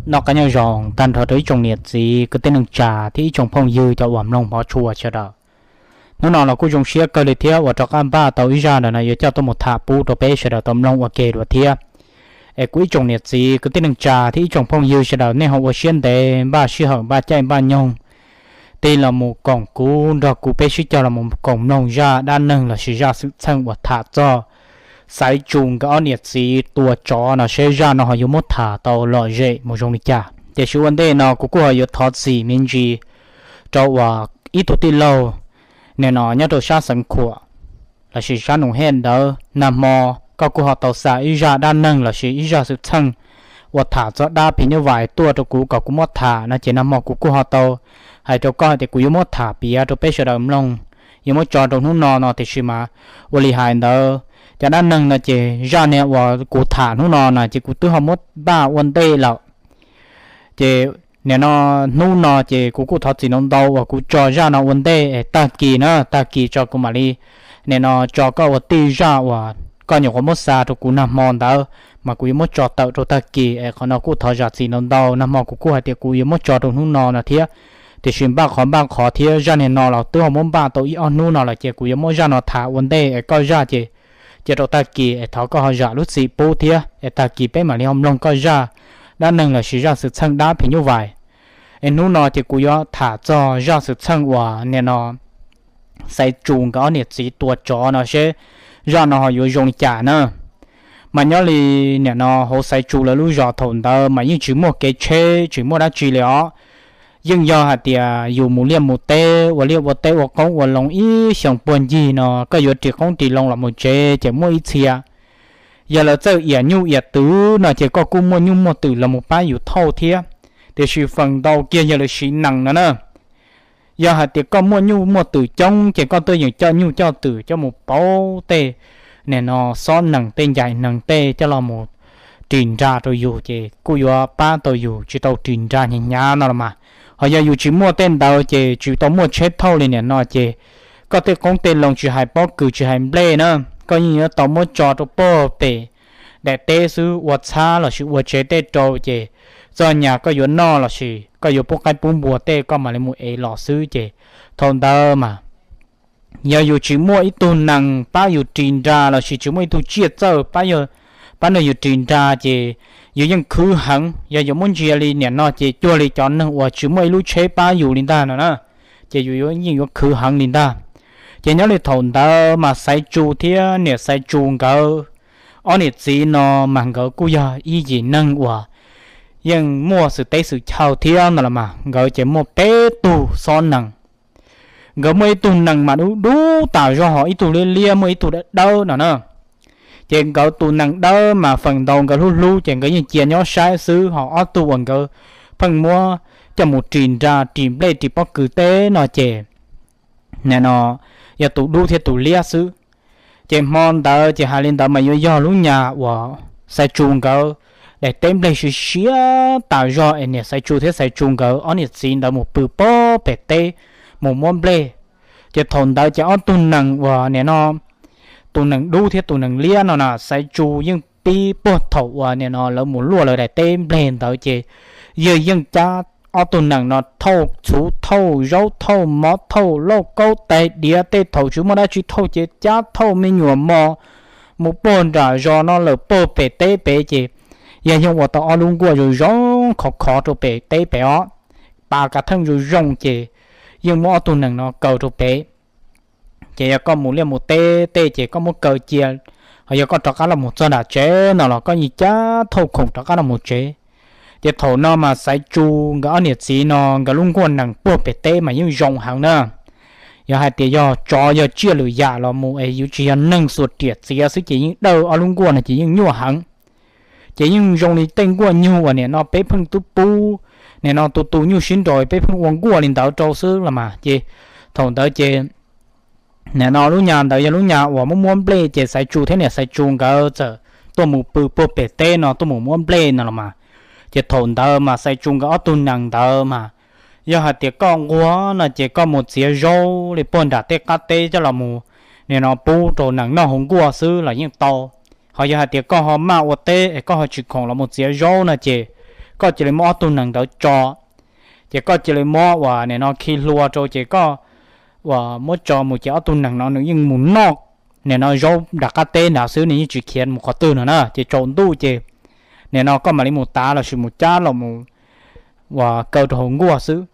Noj qab nyob zoo tag nrho rau ib tsoom niam txiv kwv tij neej tsa thiab ib tsoom phooj ywg cov uas mloog hmov tshua sawv daws. Hnub no los kuj zoo siab kawg li thiab uas rov qab npaj tau ib zaj ntawm no yuav coj tuaj mus tham pub rau peb sawv daws tau mloog ua ke dua thiab. Es kuv ib tsoom niam txiv kwv tij neej tsa thiab ib tsoom phooj ywg sawv daws nej ho ua siab ntev npaj sij hawm npaj caij npaj nyoog tig los mus koom kuv nrog kuv peb sib cog los mus koom mloog zaj dab neeg lossis zaj xwm txheej uas tham txog Xaiv Tsu nkawd ob niam txiv tua tsov no seb zaj no ho yuav muab tham tau lom zem mus zoo li cas. Tiam sis ua ntej no kuv kuj ho yuav thov txim me ntsis rau uas ib tug tij laug nim no nyob rau sab Xeev Khuam lossis sab Noom Hej ntawd, nag hmo koj kuj ho tau xa ib zaj dab neeg lossis ib zaj xwm txheej uas tham txog dab phim nyuj vais tuaj rau kuv kom kuv muab tham no ces nag hmo kuv kuj ho tau hais rau koj hais tias kuv yuav muab tham piav rau peb sawv daws mloog, yuav muab tso rau hnub no no tiam sis mas ua li hais ntawd, cov dab neeg no ces zaj niag uas kuv tham hnub no na ces kuv twb ho muab npaj ua ntej lawm. Ces nim no hnub no ces kuv kuj thov txim ntau ntau uas kuv tso zaj no ua ntej es tag kis na, tag kis tso kuv mam li nim no tso koj ua tij zaj uas koj nyuam qhuav muab xa rau kuv nag hmo ntawd mas kuv yuav muab tso tawm rau tag kis es qhov no kuj thov zam txim ntau ntau, nag hmo kuv kuj hais tias kuv yuav muab tso rau hnub no no thiab. Tiam sis npaj qhov npaj qhov thiab zaj niag no los twb ho muab npaj tau ib ob hnub no lawm ces kuv yuav muab zaj no tham ua ntej es koj zaj ces cia rau tag kis es thov koj ho zam lub txim pub thiab es tag kis peb mam li ho mloog koj zaj dab neeg lossis zaj xwm txheej dab phim nyuj vais. Es hnub no ces kuv yuav tham txog zaj xwm txheej uas nim no Xaiv Tsu nkawd ob niam txiv tua tsov no seb zaj no ho yuav zoo li cas na. Mas nyob li nim no hauv Xaiv Tsu lawv lub zos thaum ntawd mas yeej tsis muaj kev tsheb tsis muaj dab tsi li os. Yeej yog hais tias yus mus liaj mus teb ua liaj ua teb ua qoob ua loo ib xyoo puag ncig no koj yuav ris qoob ris loo los mus tsev ces muaj ib txhia yog lawv txawj iam nyuj iam twm no ces koj kuj muaj nyuj muaj twm los mus pab yus thauj thiab. Tiam sis feem ntau kiag yog lawv siv nees no na. Yog hais tias koj muaj nyuj muaj twm coob ces koj tuaj yeem coj nyuj coj twm coj mus pauv tej nim no xob nees tej ncais nees tej coj los mus ris nra rau yus ces kuj yuav pab tau yus tsis tau ris nra hnyav hnyav no los mas. Ho yog yus tsis muaj tej ntawd ces tsis tau muaj tsheb thauj li nim no ces koj tej qoob tej loo tsis hais pob kws tsis hais nplej na, koj yeej yuav tau muab tso rau puag pem daim teb xwb ua txhab lossis ua tsev tej rau ces txog nyas koj yuav noj lossis koj yuav pub qaib pub npua tej koj mam li mus ev los xwb ces thaum ntawd mas yog yus tsis muaj ib tug nees pab yus ris nra lossis tsis muaj ib tug tsiaj txawj pab yus ris nra ces yus yeej khwv heev. Yog yuav muab ntsia li nim no ces cuag li cov neeg uas tsis muaj ib lub tsheb pab yus li ntag no na, ces yus yeej yuav khwv heev li ntag. Ces nyob li thaum ntawd mas Xaiv Tsu thiab niam Xaiv Tsu nkawd ob niam txiv no mas nkawd kuj yog ib yim neeg uas yeej muaj xwm teb xwm chaw thiab no los mas nkawd ces muaj peb tug xob nees. Nkawd muaj ib tug nees mas dub dub tas zog, ho ib tug liab liab, muaj ib tug dawb dawb no na. Ces nkawd tus nees dawb mas feem ntau nkawd hlub hlub ces nkawd yeej cia nyob saib xwb, ho ob tug uas nkawd pheej muab coj mus ris nra ris nplej ris pob kws teb no ces nim no yog tus dub thiab tus liab xwb. Ces hmo ntawd ces hais li ntawd mas yuav yog lub nyas uas Xaiv Tsu nkawd daim teb nplej siav siav tas zog es niam Xaiv Tsu thiab Xaiv Tsu nkawd ob niam txiv ntawd mus pw pob pem teb mus muab nplej. Ces thaum ntawd ces ob tug nees uas nim no tus nees dub thiab tus nees liab no na Xaiv Tsu yeej pib puag thaum uas nim no lawv mus luaj lawv daim teb nplej ntawd ces yawg yeej cab ob tug nees no thauj txhuv thauj zaub thauj mov thauj lauj kaub tais diav tej thaum tsis muaj dab tsi thauj ces cab thauj me nyuam mos mus puag nram zos no lawm puag pem teb pem ces yawg yeej ua tau ob lub nkuaj zoo zoo khov khov rau pem teb pem os, pas kav theej zoo zoo ces yeej muab ob tug nees no kaw rau pem. Ces yog koj mus liaj mus teb tej ces koj muab kaw cia, ho yog koj rov qab los mus txog nram tsev no los koj yeej cab thauj khoom rov qab los mus tsev. Ces thaum no mas Xaiv Tsu nkawd ob niam txiv no nkawd lub nkuaj nees puag pem teb mas yeej zoo heev na. Yog hais tias yog tsov yog tsiaj lwm yam los mus es yuav tsis yog neeg xuas riam txiav xwb ces yeej dawj ob lub nkuaj no ces yeej nyuaj heev. Ces yeej zoo li tej nkuaj nyuj uas nim no peb pheej twb pub, nim no tus tus nyuj sib nraus peb pheej ua nkuaj li ntawd rau xwb los mas. Ces thaum ntawd ces nim no lub nyas ntawd yog lub nyas uas muab muab nplej ces Xaiv Tsu thiab niam Xaiv Tsu nkawd txawm tuaj mus pw puag pem teb no tuaj mus muab nplej no los mas. Ces thaum ntawd mas Xaiv Tsu nkawd ob tug nees ntawd mas yog hais tias koj nquag no ces koj mus txiav zaub li puag nram tej qab teb coj los mus nim no pub rau nees noj hauv nkuaj xwb los yeej tau. Ho yog hais tias koj ho maj ua teb es koj ho tsis khoom los mus txiav zaub no ces koj cia li muab ob tug nees ntawd tso, ces koj cia li muab uas nim no khi hlua rau ces koj uas muab tso mus ces ob tug nees no nws yeej mus noj nim no zaub nram qab teb nrad xwb, nws yeej tsis khiav mus qhov twg no na. Ces tsaus ntuj ces nim no koj mam li mus tav los sis mus cab los mus uas kaw rau hauv nkuaj xwb.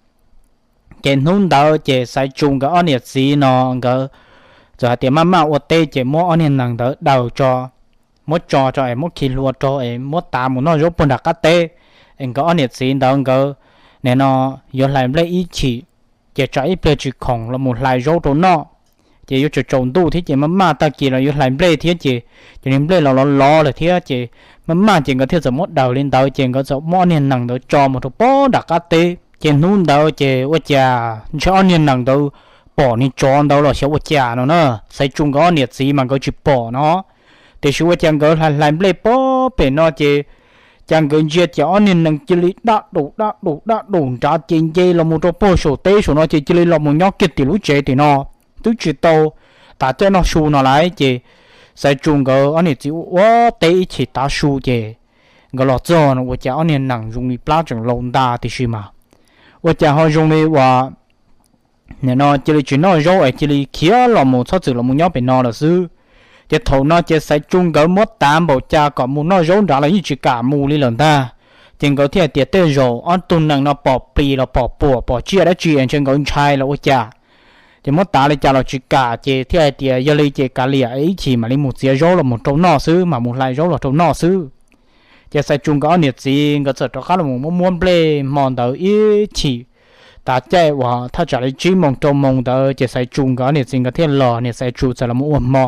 Ces hnub ntawd ces Xaiv Tsu nkawd ob niam txiv no nkawd txawm hais tias maj maj ua teb ces muab ob niag nees ntawd daws tso, muab tso tso es muab khi hlua rau es muab tav mus noj zaub puag nram qab teb, es nkawd ob niam txiv ntawd nkawd nim no yuav hlais nplej ib chim, ces tsam ib pliag tsis khoom los mus hlais zaub rau noj. Ces yuav tsaus tsaus ntuj thiab ces maj maj tag kis los yuav hlais nplej thiab ces, ces niag nplej los lov lov lawm thiab ces maj maj ces nkawd thiaj txawm muab daws li ntawd ces nkawd txawm muab ob niag nees ntawd tso mus rau puag nram qab teb. Ces hnub ntawd ces ua cas ntshe ob niag nees ntawd pom niag tsov ntawd los xyov ua cas no na. Xaiv Tsu nkawd ob niam txiv mas nkawd tsis pom no, tiam sis ua cas nkawd hlais hlais nplej puag pem no ces cas nkawd ntsia ces ob niag nees cia li daj daum daj daum daj daum nrad ces nce los mus rau puag saum teb saum no ces cia li los mus nyob kiag tim lub tsev tim no, twb tsis tau tav caij noj su no lawm ces Xaiv Tsu nkawd ob niam txiv ua ua teb ib chim tav su ces nkawd los txog no ua cas ob niag nees zoo li plab tseem laus ntag tiam sis mas ua cas ho zoo li uas nim no cia li tsis noj zaub es cia li khiav los mus txhob txwm los mus nyob pem no lawm xwb. Ces thaum no ces Xaiv Tsu nkawd muab tav npaum cas kom mus noj zaub nrad los yeej tsis kam mus li lawm ntag. Ces nkawd thiaj hais tias tej zaum ob tug nees no pom plis los pom puam pom tsiaj dab tsi es ntshe nkawd ntshai los ua cas. Ces muab tav li cas los tsis kam ces thiaj hais tias yog li ces kav liam ib chim mam li mus txiav zaub los mus rau noj xwb, mam mus hlais zaub los rau noj xwb. Ces Xaiv Tsu nkawd ob niam txiv nkawd txawm rov qab los muab muab nplej hmo ntawd ib chim. Tav caij uas thaj tsam li tsib moos rau moos ntawd ces Xaiv Tsu nkawd ob niam txiv nkawd thiaj los, niam Xaiv Tsu txawm los mus ua hmo,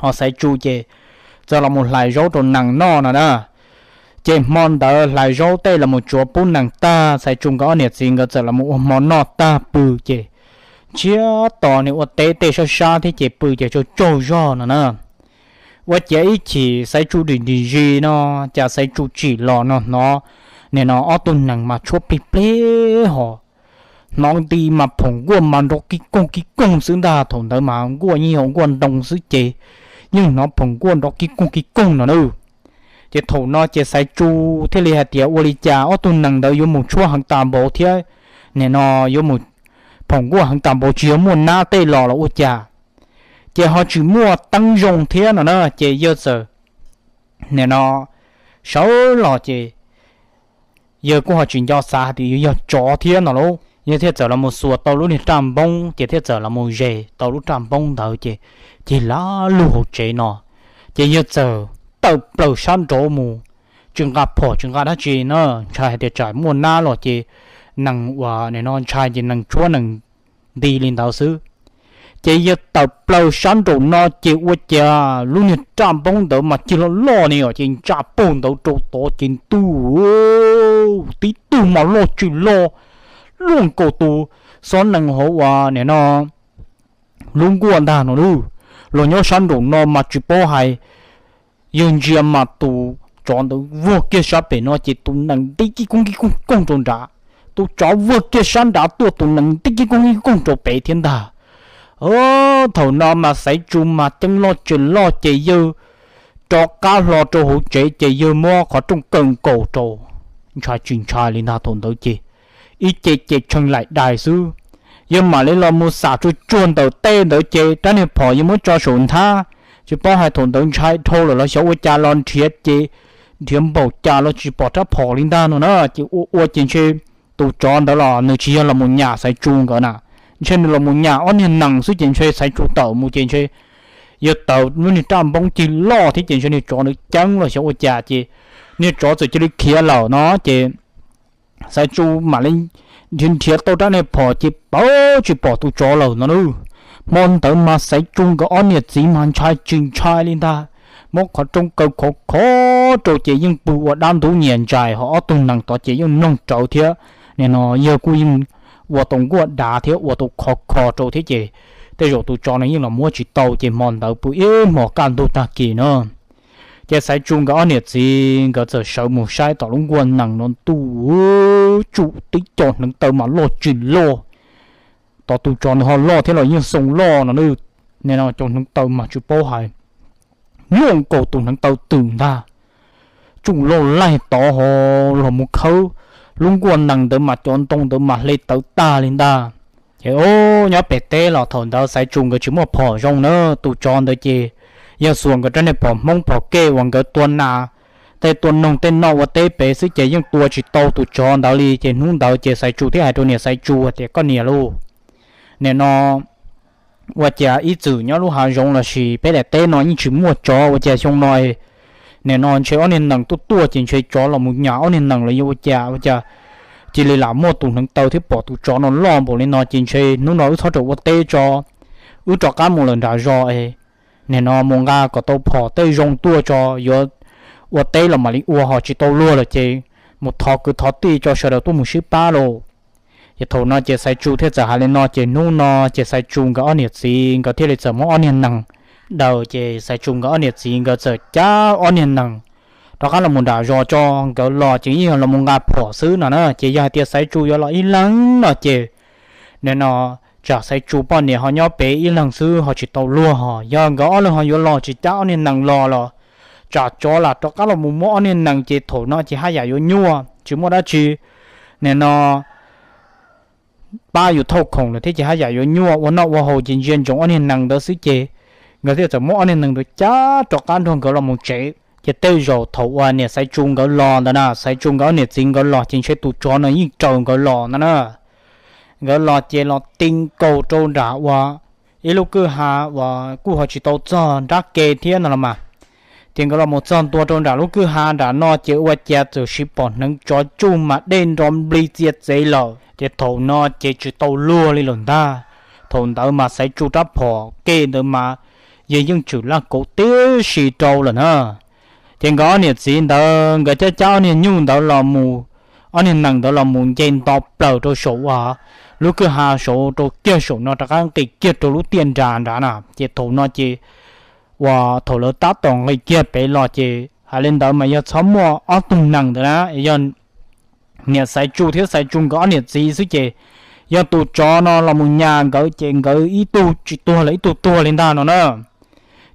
ho Xaiv Tsu ces txawm los mus hlais zaub rau nees noj no na. Ces hmo ntawd hlais zaub tej los mus tsuav pub nees tag, Xaiv Tsu nkawd ob niam txiv nkawd txawm los mus ua hmo noj tag pw ces ntsiag to niag ua teb tej sab sab thiab ces pw ces tsaug tsaug zog no na. Ua ciav ib chim Xaiv Tsu dim dim zis no, cas Xaiv Tsu tsim los no hnov nim no ob tug nees mas tshuab plig plig ho hnov nti mas phoom nkuaj mas nrov kib koog kib koog xwb ntag. Thaum ntawd mas nkuaj yeej yog nkuaj ntoo xwb ces yeej hnov phoom nkuaj nrov kib koog kib koog no na. Ces thaum no ces Xaiv Tsu thiaj li hais tias ua li cas ob tug nees ntawd yuav mus tshuab heev tas npaum thiab, nim no yuav mus phoom nkuaj heev tas npaum, tsis yog muaj nab tej los los ua cas. Ces ho tsis muaj teeb zoo thiab no na, ces yawg txawm nim no sawv los ces yawg kuj ho tsis nco xav hais tias yuav yog tsov thiab no lauj. Yawg thiaj txawm los mus xuas tau lub niag raj npoob ces thiaj txawm los mus zes tau lub raj npoob ntawd ces cig lam lug hauv tsev no. Ces yawg txawm tawm plaws sab nraud mus, tsis nqa phom tsis nqa dab tsi na, ntshai hais tias tsam muaj nab los ces nees uas nim no ntshai ces nees tshuab nees nti li ntawd xwb. Ces yawg tawm plaws sab nraum no ces ua cas lub niag raj npoob ntawd mas cig loj loj ne os, ces ntsa puag ntawd rau tod ces ntuj, tib tug mas loj tsis loj, luaj nkaus tus xob nees hauv uas nim no lub nkuaj ntag no lauj. Los nyob sab nraum no mas tsis paub hais, yawg ntsia mas tus tsov ntawd vuag kiag sab pem no ces tus nees nti kib koog kib koog koog rau nrad, tus tsov vuag kiag sab nrad tuaj tus nees nti kib koog kib koog rau pem thiab ntag. Thaum no mas Xaiv Tsu mas ceeb loj tsis loj ces yawg rov qab hlo rau hauv tsev ces yawg muab qhov rooj kaw nkaus rau, ntshai tsis ntshai li ntag thaum ntawd ces ib ce ces tshee laim dais xwb. Yawg mam li los mus xam tsuag tsuag ntawm tej ntawd ces rab niag phom yawg muab tso saum nthab, tsis paub hais thaum ntawd ntshai dhau lawm los xyov ua cas los nrhiav ces nrhiav npaum cas los tsis pom rab phom li ntag no na. Ces ua ua ces ntshe tus tsov ntawd los nws tsis yog los mus nyam Xaiv Tsu nkawd na, ntshe nws los mus nyam ob niag nees xwb ces ntshe Xaiv Tsu tawm mus ces ntshe yawg taws lub niag raj npoob cig loj thiab ces ntshe niag tsov ntawd ceeb los xyov ua cas ces niag tsov txawm cia li khiav lawm no ces Xaiv Tsu mam li nrhiav nrhiav tau rab niag phom ces pab tsis pom tus tsov lawm no na. Hmo ntawd mas Xaiv Tsu nkawd ob niam txiv mas ntshai tsis ntshai li ntag, muab qhov rooj kaw khov khov rau ces yeej pw ua dab ntub nyias ntsais ho ob tug nees tod ces yeej mloog rawv thiab. Nim no yawg kuj yeej ua tau nkuaj dav thiab ua tau khov kho rau thiab ces tej zaum tus tsov no yeej los muab tsis tau ces hmo ntawd pw ib hmos kaj ntug tag kis na. Ces Xaiv Tsu nkawd ob niam txiv nkawd txawm sawv mus saib tom lub nkuaj nees no ntuj, tsum tib co hneev taw mas loj tsis loj, tod tus tsov ntawd ho loj thiab los yeej xoo loj no, nim no cov hneev taw mas tsis paub hais, luaj nkaus tus hneev taw twm ntag. tsuj loj laig tod ho los mus khawb lub nkuaj nees ntawd mas cov ntoo ntawd mas hle tawv tag li ntag. Ces nyob pem teb los thaum ntawd Xaiv Tsu nkawd tsis muaj phom zoo na, tus tsov ntawd ces yog xuas nkawd rab niag phom Hmoob phom kej uas nkawd tua nas tej tua noog tej noj ua teb pem xwb ces yeej tua tsis tau tus tsov ntawd li. Ces hnub ntawd ces Xaiv Tsu thiaj hais rau niam Xaiv Tsu tias, koj niam lauj, nim no ua cas ib txwm nyob lub hav zoov lossis peb daim teb no yeej tsis muaj tsov, ua cas xyoo no nim no ntshe ob niag nees tuaj tuaj ces ntshe tsov los mus nyas ob niag nees los yog ua cas, ua cas cia li lam muaj tus hneev taw thiab pom tus tsov no loj npaum li no, ces ntshe hnub no wb txhob rawm ua teb tso, wb rov qab mus lawm nram zos es nim no mus nqa kom tau phom tej zoo tuaj tso, yuav ua teb los mam li ua, ho tsis tau luag lawm ces mus thov kwv thov tij tso, sawv daws tuaj mus sib pab lauj. Ces thaum no ces Xaiv Tsu thiaj txawm hais li no, ces hnub no ces Xaiv Tsu nkawd ob niam txiv nkawd thiaj li txawm muab ob niag nees daws, ces Xaiv Tsu nkawd ob niam txiv nkawd txawm cab ob niag nees rov qab los mus nram zos tso, nkawd los ces yeej yog los mus nqa phom xwb no na. Ces yog hais tias Xaiv Tsu yuav los ib leeg no ces nim no tsam Xaiv Tsu poj niam ho nyob pem ib leeg xwb ho tsis tau luag, ho yog nkawd ob leeg ho yuav los tsis cab ob niag nees los los tsam tsov lam rov qab los mus muab ob niag nees, ces thaum no ces haj yam yuav nyuaj tsis muaj dab tsi nim no pab yus thauj khoom lawm thiab ces haj yam yuav nyuaj, ua noj ua haus ces ntsia ntsoov ob niag nees ntawd xwb. Ces nkawd thiaj txawm muab ob niag nees ntawd cab rov qab nrog nkawd los mus tsev. Ces tej zaum thaum uas niam Xaiv Tsu nkawd los ntawd na, Xaiv Tsu nkawd ob niam txiv nkawd los ces ntshe tus tsov no yeej raws nkawd los ntawd na. Nkawd los ces los ti nkaus rau nram uas ib lub kwj ha uas kuj ho tsis tau txog nrab ke thiab no los mas. Ces nkawd los mus txog ntua rau nram lub kwj ha nram no ces ua cas txawm siv pom hneev tsov tsuj mas dej nro nplig txia txev lawm. Ces thaum no ces tsis tau luag li lawm ntag. Thaum ntawd mas Xaiv Tsu rab phom kej ntawd mas yog yeej tshwm laj kauv tib si rau lawm na. Ces nkawd ob niam txiv ntawd nkawd cab cab ob niag nyuj ntawd los mus, ob niag nees ntawd los mus nce nto plaws rau saum uas lub kwj ha saud rau kiag saum no rov qab nqis kiag rau lub tiaj nras nrad na. Ces thaum no ces uas thaum lawv tab tom nqis kiag pem los ces hais li ntawd mas yog txhob muaj ob tug nees ntawd na, yog niam Xaiv Tsu thiab Xaiv Tsu nkawd ob niam txiv xwb ces yog tus tsov no los mus nyas nkawd ces nkawd ib tug tsis tuag los ib tug tuag li ntag no na.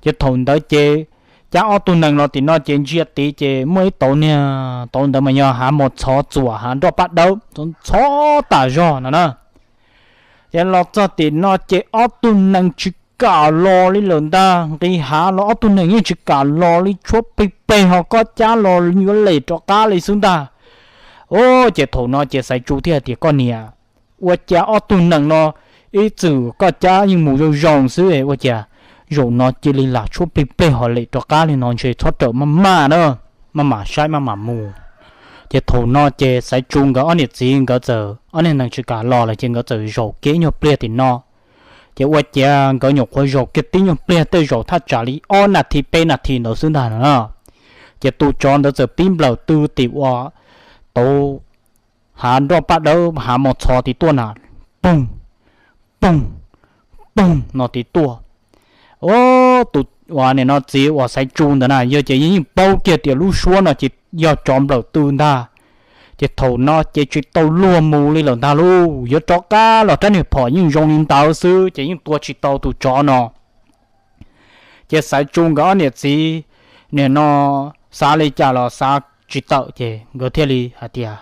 Ces thaum ntawd ces cab ob tug nees los tim no ces ntsia tid ces muaj ib tauv niag tauv ntawd mas yog hav mos txhov txuam hav nroj paj dawb txhob tas zog no na. Ces los txog tim no ces ob tug nees tsis kam los li lawm ntag, nqis hav los ob tug nees yeej tsis kam los li, tshuab plig pleg ho koj cab los yuav lem rov qab li xwb ntag. Ces thaum no ces Xaiv Tsu thiaj hais tias koj niam, ua cas ob tug nees no ib txwm koj cab yeej mus zoo zoo xwb ua cas zaum no cia li lam tshuab plig pleg ho lem rov qab li no ntshe txhob rawm maj maj na, maj mam saib maj mam mus. Ces thaum no ces Xaiv Tsu nkawd ob niam txiv nkawd txawm ob niag nees tsis kam los lawm ces nkawd txawm zaum kiag ib nyuag pliag tim no. Ces ua ciav nkawd nyuam qhuav zaum kiag tib nyuag pliag tej zaum thaj tsam li ob nas this peb nas this ntawd xwb ntag no na. Ces tus tsov ntawd txawm pib nplawm tw tim ua tauv hav nroj paj dawb hav mos txhov tim tuaj na, poog, poog, poog no tim tuaj. Tus uas nim no txiv uas Xaiv Tsu ntawd na yog ces yeej paub kiag tias lub suab no ces yog tsov nplawm tw ntag. Ces thaum no ces tsis tau luag mus li lawm ntag lauj, yuav rov qab los rab niag phom yeej zoo li ntawd xwb ces yeej tua tsis tau tus tsov no. Ces Xaiv Tsu nkawd ob niam txiv nim no xav li cas los xav tsis tawm ces nkawd thiaj li hais tias,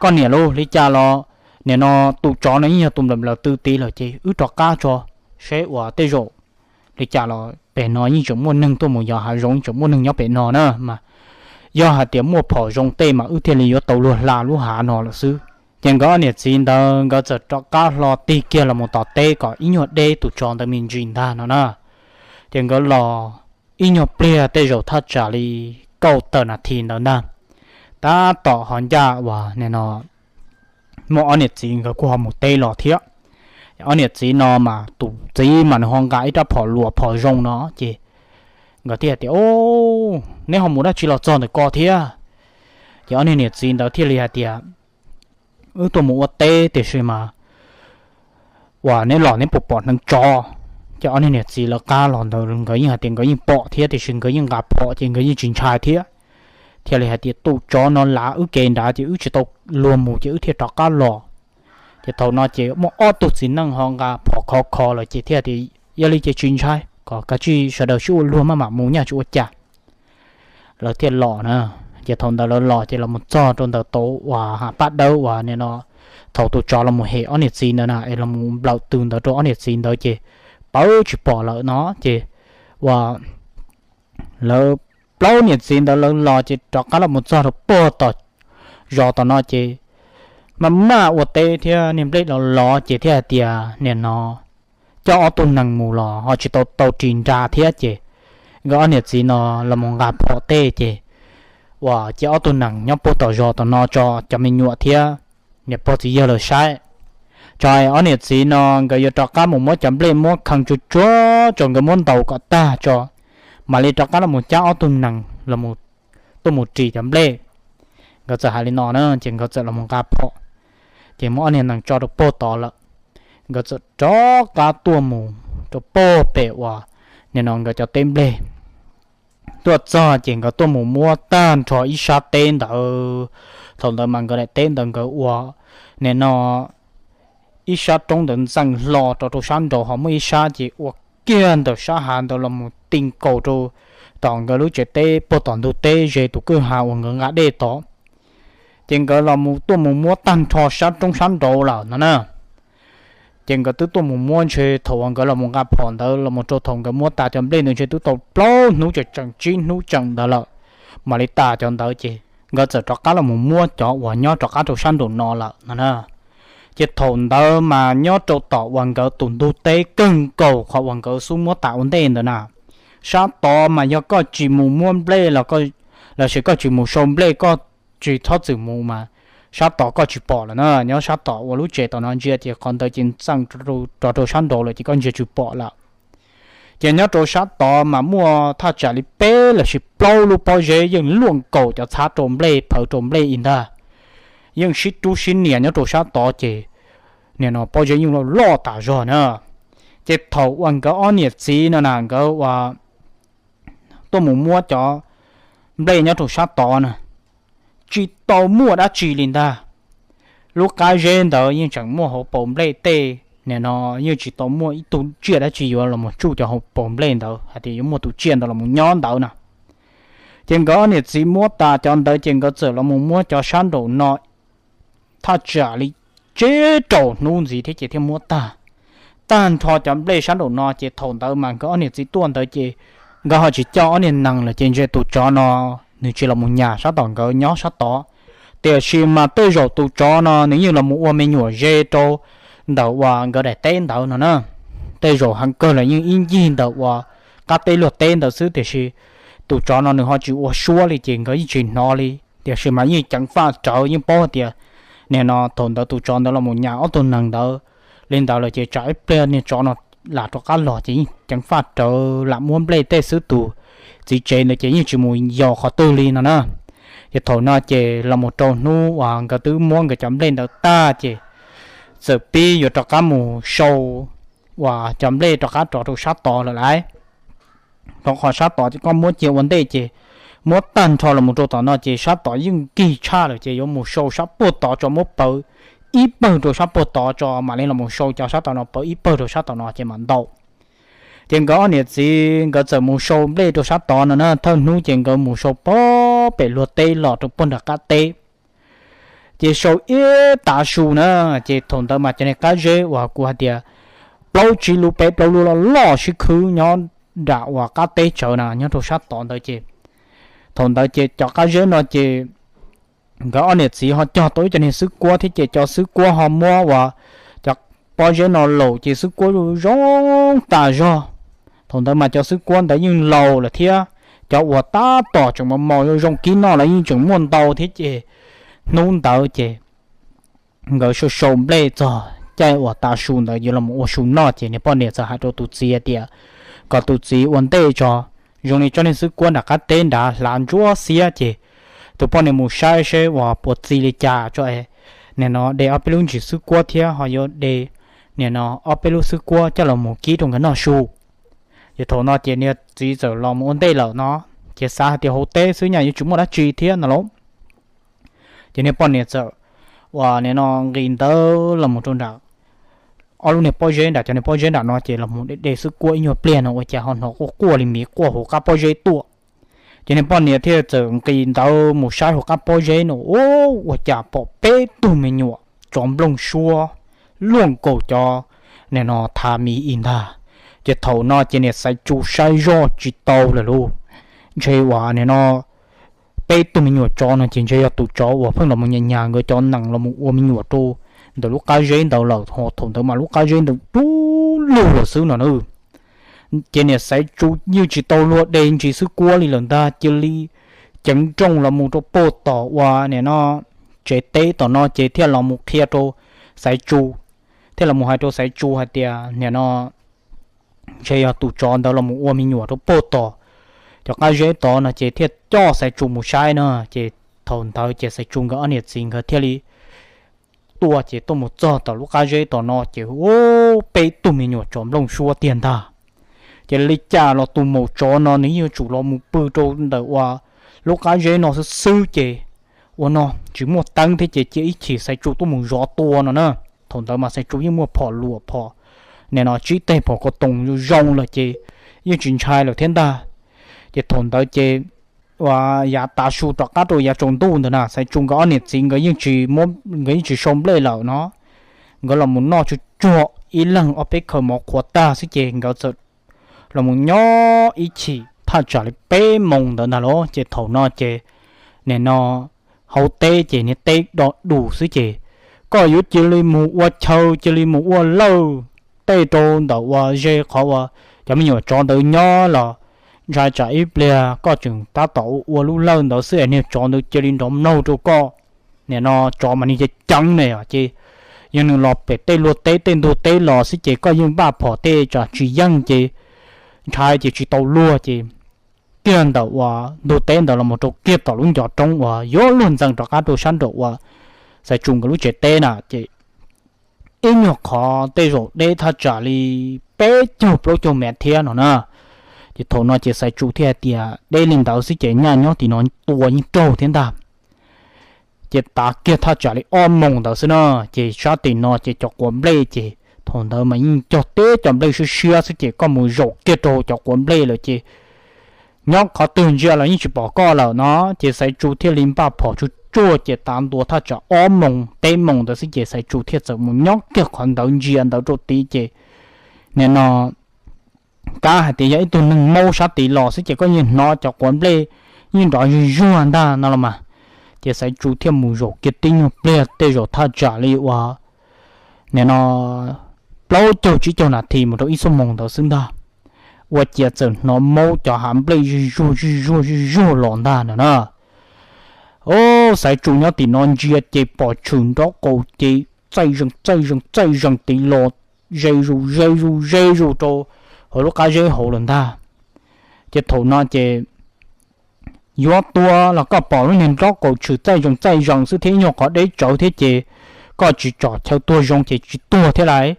koj niam lauj, li cas los nim no tus tsov no yeej yog tus nplawm nplawm tw tid lawm ces wb rov qab tso, seb uas tej zaum li cas los pem no yeej tseem muaj neeg tuaj mus yos hav zoov, yeej tseem muaj neeg nyob pem no na mas. Yog hais tias muaj phom zoo tej mas wb thiaj li yuav tau luag hla lub hav no lawm xwb. Ces nkawd ob niam txiv ntawd nkawd txawm rov qab hlo tig kiag los mus tom teb kom ib nyuag deb tus tsov ntawd me ntsis ntag no na. Ces nkawd los ib nyuag pliag tej zaum thaj tsam li kaum tawm nas this ntawd ntag, tab tom ho ncaj uas nim no muaj ob niam txiv nkawd kuj ho mus teb los thiab. Ob niam txiv no mas tus txiv mas nws ho nqa ib rab phom luas phom zoo no ces nkawd thiaj tias, neb ho mus dab tsi los txog ntawm ko thiab? Ces ob niag niam txiv ntawd thiaj li hais tias, wb tuaj mus ua teb tiam sis mas uas neb los neb puas pom hneev tsov? Ces ob niag niam txiv lawv qab los ntawd nkawd yeej hais tias nkawd yeej pom thiab tiam sis nkawd yeej nqa phom ces nkawd yeej tsis ntshai thiab. Thiaj li hais tias tus tsov no lav wb kev nrad ces wb tsis tau luag mus ces wb thiaj rov qab los. Ces thaum no ces muaj ob tug txiv neej ho nqa phom khov kho lawm ces thiaj tias, yog li ces tsis ntshai, kom kav tsij sawv daws sib ua luag maj mam mus nyaj tsis ua cas. Lawv thiaj los na. Ces thaum ntawd lawv los ces los mus txog rau ntawm tau uas hav paj dawb uas nim no thaum tus tsov los mus hem ob niam txiv ntawd na es los mus nplawm tw ntawd rau ob niam txiv ntawd ces pawv tsis pom lawm no ces uas lawv plaub niam txiv ntawd lawv los ces rov qab los mus txog rau puag tom zos tom no ces maj maj ua teb thiab niag nplej los los ces thiaj hais tias nim no coj ob tug nees mus los ho tsis tau tau ris nra thiab ces nkawd ob niam txiv no los mus nqa phom tej ces uas cia ob tug nees nyob puag tom zos tom no tso cov me nyuam thiab niam pog txiv yawg lawv saib. Tso ob niam txiv no nkawd yuav rov qab mus muab cov nplej muab kheej tsuag tsuag tso nkawd muab ntaus kom tag tso mam li rov qab los mus cab ob tug nees los tuaj mus ris cov nplej. Nkawd txawm hais li no na ces nkawd txawm los mus nqa phom ces muab ob niag nees tso rau puag tod lawm. Nkawd txawm rov qab tuaj mus rau puag pem uas nim no nkawd cov teb nplej. Tuaj txog ces nkawd tuaj mus muab tag nrho ib sab teb ntawd. Thaum ntawd mas nkawd daim teb ntawd nkawd ua nim no ib sab roob ntawd ntxeem hlo rau rau sab nraud ho muaj ib sab ces ua kiag ntawm sab hav ntawd los mus ti nkaus rau tom nkawd lub tsev teb puag tom ntug teb ze tus kwj ha uas nkawd nqa dej tod. Ces nkawd los tuaj mus muab tag nrho sab roob sab nraud lawm no na. Ces nkawd twb tuaj mus muab ntshe thaum uas nkawd los mus nqa phom ntawd los mus rau thaum nkawd muab tas cov nplej ntawd ntshe twb tau plaub hnub tseem tseem tsib hnub tseem ntawd lawm mam li tas cov ntawd ces nkawd txawm rov qab los mus muab cov uas nyob rov qab rau sab nraum no lawm no na. Ces thaum ntawd mas nyob rau tom uas nkawd tus ntug teb kawg nkaus qhov uas nkawd xub muab tas ua ntej ntawd na, sab tod mas yog koj tsis mus muab nplej los sis koj tsis mus sau nplej koj tsis txhob txwm mus mas sab tod koj tsis pom lawm na. Nyob sab tom uas lub tsev tom no ntsia ces qhov ntawd ces ntxeem rov rau sab nraud lawm ces koj ntsia tsis pom lawm. Ces nyob rau sab tod mas muaj thaj tsam li peb los sis plaub lub pob zeb yeej luaj nkaus cov txhab rau nplej phawv rau nplej ib ntag. Yeej sib rub sib nias nyob rau sab tod ces nim no pob zeb yeej loj loj tas zog na. Ces thaum uas nkawd ob niam txiv no na nkawd ua tuaj mus muab cov nplej nyob rau sab tod na, tsis tau muaj dab tsi li ntag. Lub qab zeb ntawd yeej tseem muaj hauv paus nplej tej, nim no yeej tsis tau muaj ib tug tsiaj dab tsi yuav los mus tsuj cov hauv paus nplej ntawd hais tias yuav muaj tus tsiaj ntawd los mus nyob ntawd na. Ces nkawd ob niam txiv muab tas cov ntawd ces nkawd txawm los mus muab cov sab nraum no thaj tsam li tsib rau hnub ntxiv thiab ces thiaj muab tag. Tag nrho cov nplej sab nraum no ces thaum ntawd mas nkawd ob niam txiv tuaj ntawd ces nkawd ho tsis coj ob niag nees lawm ces ntshe tus tsov no nws tsis los mus nyas sab tom nkawd nyob sab tod. Tiam sis mas tej zaum tus tsov no nws yeej los mus ua me nyuam ze rau ntawm uas nkawd daim teb ntawd no na. Tej zaum heev kawg los yeej ib ncig ntawm uas qab teb luag teb ntawd xwb tiam sis tus tsov no nws ho tsis ua suab li ces nkawd yeej tsis hnov li. Tiam sis mas yeej ceev faj rawv yeej paub hais tias nim no thaum ntawd tus tsov ntawd los mus nyas ob tug nees ntawd li ntawd lawm ces tsam ib pliag niag tsov no lam rov qab los ces yeej ceev faj rawv lam muab nplej tej xwb tus txiv tsev ntawd ces yeej tsis mus yos qhov twg li no na. Ces thaum no ces los mus rau hnub uas nkawd twb muab nkawd cov nplej ntawd tag ces txawm pib yuav rov qab mus sau uas cov nplej rov qab rov rau sab tod lawm lauj. Rau qhov sab tod ces koj muab cia ua ntej ces muab tag nrho los mus rau tom no ces sab tod yeej nkig tshaj lawm ces yuav mus sau sab puag tod tso muab pawv ib pawg rau sab puag tod tso mam li los mus sau cov sab tom no pawv ib pawg rau sab tom no ces mam ntau. Ces nkawd ob niam txiv nkawd txawm mus sau nplej rau sab tod no na, thawj hnub ces nkawd mus sau puag pem luag teb los rau puag nram qab teb. Ces sau ib tav su na, ces thaum ntawd mas cov niag qab zeb uas kuv hais tias plaub tsib lub peb plaub lub loj loj sib khwb nyob nram uas qab teb tsawv na nyob rau sab tod ntawd ces thaum ntawd ces cov qab zeb no ces nkawd ob niam txiv ho cog tau ib co niag xwb kuab thiab ces cov xwb kuab ho muab uas cov pob zeb no laum ces xwb kuab zoo tas zog. Thaum ntawd mas cov xwb kuab ntawd yeej laus lawm thiab cov uas tab tom tseem mos mos zoo zoo kib noj los yeej tseem muaj ntau thiab ces hnub ntawd ces nkawd sau sau nplej txog caij uas tav su ntawd yuav los ua su noj ces niag poj niam txawm hais rau tus txiv tias kom tus txiv ua ntej tso, zoo li tsob niag xwb kuab nram qab teb nrad hlav ntsuab xiab ces tus poj niam mus saib seb uas puas txi li cas tso es nim no de ob peb lub ntsis xwb kuab thiab ho yuav de nim no ob peb lub xwb kuab coj los mus kib rau nkawd noj su. Ces thaum no ces niag txiv txawm los mus ua ntej lawm no, ces xav hais tias hauv teb xwb nyaj yuav tsis muaj dab tsi thiab no lauj. Ces niag poj niam txawm uas nim no nqis ntawd los mus rau nram ob lub niag pob zeb nram cov niag pob zeb nram no ces los mus de de xwb kuab ib nyuag pliag no ua cas ho hnov quaj quaj li miv quaj hauv qab pob zeb tuaj. Ces niag poj niam thiaj txawm nqis ntawd mus saib hauv qab pob zeb no, ua cas pom peb tug me nyuam tsov nplooj suab luaj nkaus cov nim no thav miv ib ntag. Ces thaum no ces niam Xaiv Tsu saib zoj tsis tau lawm lauj. Ntshe uas nim no peb tug me nyuam tsov no ces ntshe yog tus tsov uas pheej los mus nyas nyas nkawd cov nees los mus ua me nyuam rau ntawm lub qab zeb ntawd lawm, ho thaum ntawd mas lub qab zeb ntawd dub lug lawm xwb no na. Ces niam Xaiv Tsu yeej tsis tau luag de ntsis xwb kuab li lawm ntag, cia li ceev nrooj los mus rau puag tom uas nim no tsev teb tom no ces thiaj los mus qhia rau Xaiv Tsu, thiaj los mus hais rau Xaiv Tsu hais tias nim no ntshe yog tus tsov ntawd los mus ua me nyuam rau puag tom cov qab zeb tod no ces thiaj coj Xaiv Tsu mus saib na. Ces thaum ntawd ces Xaiv Tsu nkawd ob niam txiv nkawd thiaj li tuaj ces tuaj mus txog tom lub qab zeb tom no ces ua peb tug me nyuam tsov nplooj suab tiag ntag. Ces li cas los tus maum tsov no nws yeej yuav tsum los mus pw rau ntawm uas lub qab zeb no xwb xwb ces ua no tsis muaj teeb thiab ces cia ib chim Xaiv Tsu tuaj mus zov tua no na. Thaum ntawd mas Xaiv Tsu yeej muaj phom luam phom nim no tsib teg phom ko toos zoo lawm ces yeej tsis ntshai lawm thiab ntag. Ces thaum ntawd ces uas yav tav su rov qab rau yav tsaus ntuj ntawd na Xaiv Tsu nkawd ob niam txiv nkawd yeej tsis, nkawd yeej tsis sau nplej lawm no. Nkawd los mus noj tsuag tsuag ib leeg ob peb khaws mov qhuav tag xwb ces nkawd txawm los mus nyob ib chim thaj tsam li peb moos ntawd ntag los ces thaum no ces nim no hauv teb ces niag teb do dus xwb ces koj yuav cia li mus ua chaw cia li mus ua lawj tej rau ntawm uas ze qhov uas cov me nyuam tsov ntawd nyob los ntshai tsam ib pliag koj tseem tab tom ua ua lub lawj ntawd xwb es niag tsov ntawd cia li nrov mlaug rau koj. Nim no tsov mas nws ceev ceev ne ces yog nws los pem tej luag teb tej ntug teb los xwb ces koj yeej npaj phom tej tsam tsis yeej ces ntshai ces tsis tau luag ces kiag ntawm uas ntug teb ntawd los mus rau kiag tom lub ncov roob uas yuav luag ntxees rov qab rau sab nraum uas Xaiv Tsu nkawd lub tsev teb na ces ib nyuag qhov tej zaum deb thaj tsam li peb caug plaub caug mev thiab no na. Ces thaum no ces Xaiv Tsu thiaj hais tias deb li ntawd xwb ces nyaj nyob tim no tua yeej raug thiab ntag. Ces tav kiag thaj tsam li ob moos ntawd xwb na, ces sab tim no ces cov quav nplej ces thaum ntawd mas yeej cog teb cov nplej siab siab xwb ces koj mus zaum kiag rau cov quav nplej lawm ces nyob qhov twg ntsia los yeej tsis pom koj lawm no. Ces Xaiv Tsu thiaj li npaj phom tsuag tsuag ces tav ntua thaj tsam ob moos peb moos ntawd xwb ces Xaiv Tsu thiaj txawm mus nyob kiag qhov ntawd ntsia ntawd rau tid ces nim no kab hais tias yog ib tug neeg maub sab tid los xwb ces koj yeej hnov cov quav nplej yeej nrov zuj zuag ntag no los mas. Ces Xaiv Tsu thiaj mus zaum kiag tib nyuag pliag tej zaum thaj tsam li uas nim no plaub caug tsib caug nas this mus rau ib xuab moos ntawd xwb ntag, ua ciav txawm hnov maub cov hav nplej zuj zuag zuj zuag zuj zuag los ntag no na. Xaiv Tsu nyob tim no ntsia ces pom tshwm nrob qaum ces txaij zees txaij zees txaij zees tid los ze zus ze zus ze zus rau hauv lub qab zeb hauv lawm ntag. Ces thaum no ces yuav tua los koj pom lub niag nrob qaum tshwm txaij zees txaij zees xwb thiab ib nyuag qhov deb tsawv thiab ces koj tsis tsom chaw tuag zoo ces tsis tuag thiab lauj.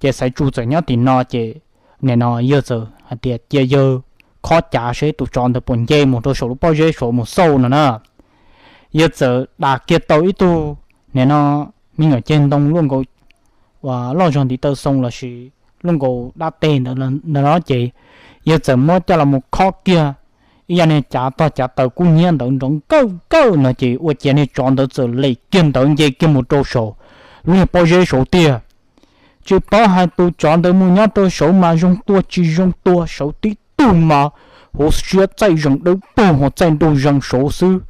Ces Xaiv Tsu txawm nyob tim no ces nim no yawg txawm hais tias cia yawg khob cav seb tus tsov ntawd puas nce mus rau saum lub pob zeb saud mus xauj no na. Yawg txawm dam kiag tau ib tug nim no me nyuam ceg ntoo luaj nkaus uas loj zog ntiv taw xoo lossis luaj nkaus dab teg ntawd no ces yawg txawm muab coj los mus khob kiag ib yam niag cav tog cav taws kub hnyiab ntawd nrov nkawj nkawj no ces ua ciav niag tsov ntawd txawm lem kiag ntawd nce kiag mus rau saum lub niag pob zeb saud tiag. Tsis paub hais tus tsov ntawd mus nyob rau saud mas zoo tua tsis zoo tua, saud tib tug mas hauv siab txaij zees dawb paug ho txaij nraug zees saud xwb.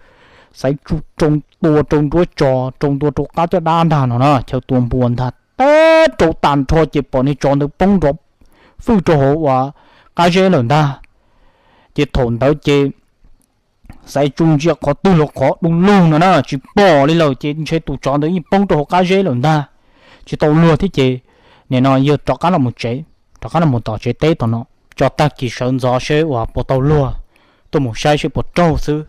Xaiv Tsu rau tua rau nruab tso, rau ntua rau qab caj dab ntag no na, chaw tua npua ntag, teb rau tag nrho ces pom niag tsov ntawd poob nrov fwj rau hauv uas qab zeb lawm ntag. Ces thaum ntawd ces Xaiv Tsu ntsia qhov twg los qhov du lug no na, tsis pom li lawm ces ntshe tus tsov ntawd yeej poob rau hauv qab zeb lawm ntag, tsis tau luag thiab ces nim no yawg rov qab los mus tsev, rov qab los mus tom tsev teb tom no, tso tag kis sawv ntxov seb uas puas tau luag tuaj mus saib seb puas raug xwb.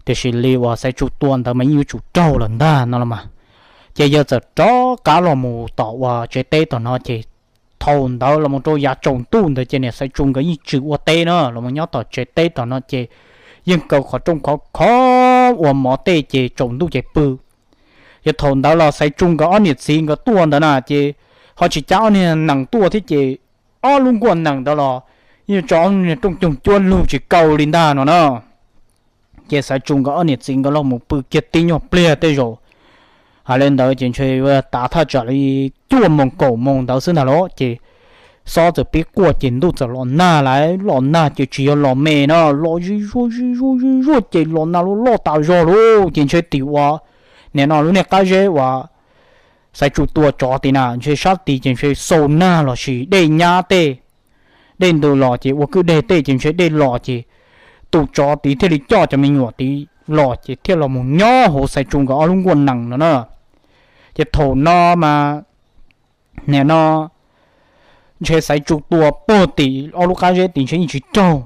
Tiam sis li uas Xaiv Tsu tua ntawd mas yeej yuav tsum raug lawm ntag no los mas. Ces yawg txawm rov qab los mus tom uas tsev teb tom no ces thaum ntawd los mus rau yav tsaus ntuj ntawd ces niam Xaiv Tsu nkawd yeej tsis ua teb na, los mus nyob tom tsev teb tom no ces yeej kaw qhov rooj khov khov ua mov tej ces tsaus ntuj ces pw. Ces thaum ntawd los Xaiv Tsu nkawd ob niam txiv nkawd tuaj ntawd na ces ho tsis cab ob niag nees tuaj thiab ces ob lub nkuaj nees ntawd los yeej tso ob niag rooj coog cuab lug tsis kaw li ntag no na. Ces Xaiv Tsu nkawd ob niam txiv nkawd los mus pw kiag tib nyuag pliag tej zaum, hais li ntawd ces ntshe tav thaj tsam li cuaj moos kaum moos ntawd xwb ntag los ces xob txawm pib quaj ces ntuj txawm los nag lawm. Los nag ces tsis yog los me no, los zij zuag zij zuag zij zuag ces los nag loj loj tas zog lauj. Ces ntshe tim uas nim no lub niag qab zeb uas Xaiv Tsu tua tsov tid na, ntshe sab tid ces ntshe xau nag los sis dej nyab tej, dej ntws los ces ua kwj deg tej ces ntshe dej los ces tus tsov tid thiaj li coj cov me nyuam tid los ces thiaj los mus nyob hauv Xaiv Tsu nkawd ob lub nkuaj nees no na. Ces thaum no mas nim no ntshe Xaiv Tsu tua puag tim ob lub qab zeb tid ntshe yeej tsis raug.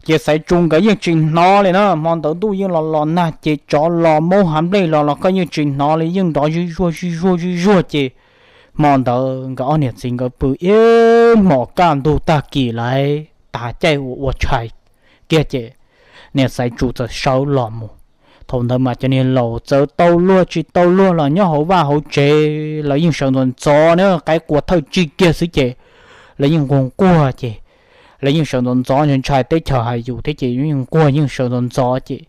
Ces Xaiv Tsu nkawd yeej tsis hnov li na, hmo ntawd ntuj yeej los los nag ces tsov los maub hav nplej los los koj yeej tsis hnov li, yeej nrov zij zuag zij zuag zij zuag ces hmo ntawd nkawd ob niam txiv nkawd pw ib hmos kaj ntug tag kis lawm, tas caij uas ua tshais kiag ces niam Xaiv Tsu txawm sawv los mus. Thaum ntawd mas cov niag laus txawv tau luag tsis tau luag los nyob hauv vaj hauv tsev lawv yeej sawv ntxov ntxov na, qaib qua thawj tsig kiag xwb ces lawv yeej nquag nquag ces lawv yeej sawv ntxov ntxov ntshai teb chaws hais yus thiab ces yeej nquag yeej sawv ntxov ntxov ces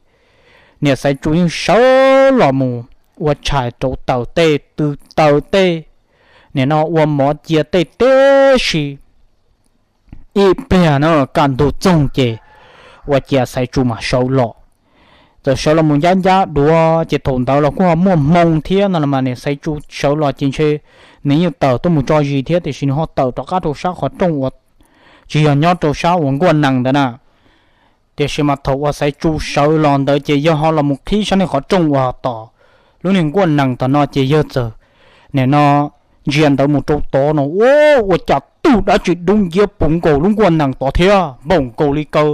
niam Xaiv Tsu yeej sawv los mus ua tshais rau taws tej tw taws tej, nim no ua mov cia tej tib si. Ib pliag na kaj ntug txoog ces ua ciav Xaiv Tsu mam sawv los. Txawm sawv los mus ncab ncab duav ces thaum ntawd los kuj ho muaj hmoo thiab no los mas niam Xaiv Tsu sawv los ces ntshe nws yeej tawm tuaj mus tso zis thiab tiam sis nws ho tawm rov qab rau sab qhov rooj uas tsis yog nyob rau sab uas nkuaj nees ntawd na. Tiam sis mas thaum uas Xaiv Tsu sawv los ntawd ces yawg ho los mus qhib sab niag qhov rooj uas tom lub niag nkuaj nees tom no ces yawg txawm nim no ntsia ntawd mus rau tod no ua cas tug dab tsi dub nciab puv nkaus lub nkuaj nees tod thiab npaum nkaus li kaw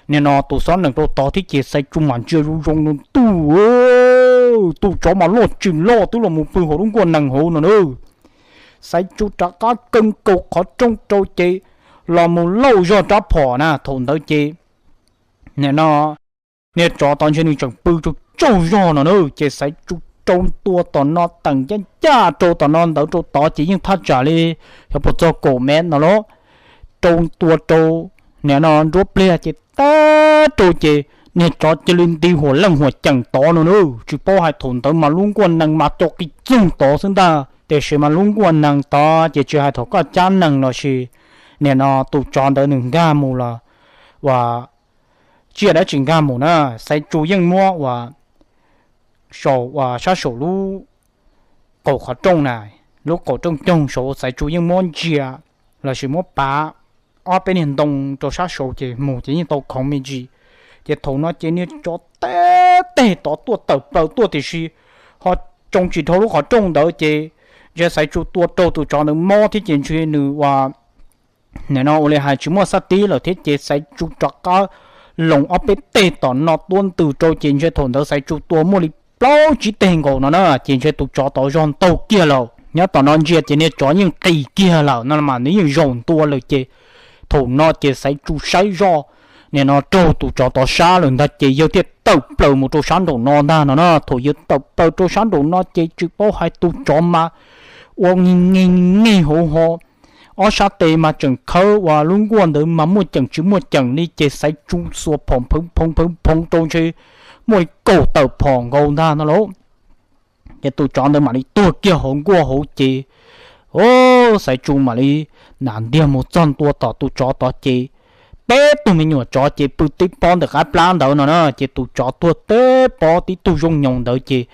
nim no tus xob nees rau tod thiab ces Xaiv Tsu mam ntsia zoo zoo no ntuj, tus tsov mas loj tsis loj twb los mus pw hauv lub nkuaj nees hauv no na. Xaiv Tsu rov qab kaw nkaus qhov rooj rau ces los mus lauj zog rab phom na thaum ntawd ces nim no niag tsov tod ntshe nws tseem pw tsaug tsaug zog no na ces Xaiv Tsu rau ntua tom no teem ncaj ncaj rau tom no ntawd rau tod ces yeej thaj tsam li xyov puas txog kaum mev no lauj. Rau ntua rau nim no nruab pliag ces tag rau ces niag tsov cia li nti huam leej huam ceem tod no na. Tsis paub hais thaum ntawd mas lub nkuaj nees mas co qis txoog tod xwb ntag tiam sis mas lub nkuaj nees tod ces tsis hais thaum koj cab nees los sis nim no tus tsov ntawd nws nkag mus los uas tsiaj dab tsi nkag mus na, Xaiv Tsu yeej muab uas saum uas sab saum lub qaum qhov rooj na, lub qaum rooj coog saud Xaiv Tsu yeej muab ntsia los sis muab pav ob peb niag ntoo rau sab saud ces mus ces yeej tau khoov me ntsis. Ces thaum no ces niag tsov teb teg tod tuaj tawm plaws tuaj tiam sis ho tsoo tsis dhau lub qhov rooj ntawd ces ntshe Xaiv Tsu tua raug tus tsov ntawd mob thiab ces ntshe nws uas nim no ua li hais tsis muaj xab tib lawm thiab ces Xaiv Tsu rov qab loos ob peb teg tom no tuab ntws rau ces ntshe thaum ntawd Xaiv Tsu tua muaj li plaub tsib teg nkaus no na ces ntshe tus tsov tod zog ntaug kiag lawm. Nyob tom no ntsia ces niag tsov yeej qis kiag lawm no mas nws yeej zaum ntua lawm ces thaum no ces Xaiv Tsu saib zoj nim no raug tus tsov tod sab lawm ntag ces yawg thiaj tawm plaws mus rau sab nraum no ntag no na. Thaum yawg tawm plaws rau sab nraum no ces tsis paub hais tus tsov mas ua nge nge nge hauv ho ob sab tes mas tseem khawb uas lub nkuaj ntawd mas muaj ceem tsis muaj ceem li ces Xaiv Tsu xuas phom phawv phoo phawv phoo rau ntshe muaj li kaum tawm phom nkaus ntag no lauj. Ces tus tsov ntawd mam li tuag kiag hauv nkuaj hauv ces, o, Xaiv Tsu mam li nam ntiag mus txog ntua tom tus tsov tod ces peb tug me nyuam tsov ces pw tib pob ntawm qab plab ntawd no na ces tus tsov tuag tib pob tib tug zoo nyoos ntawd ces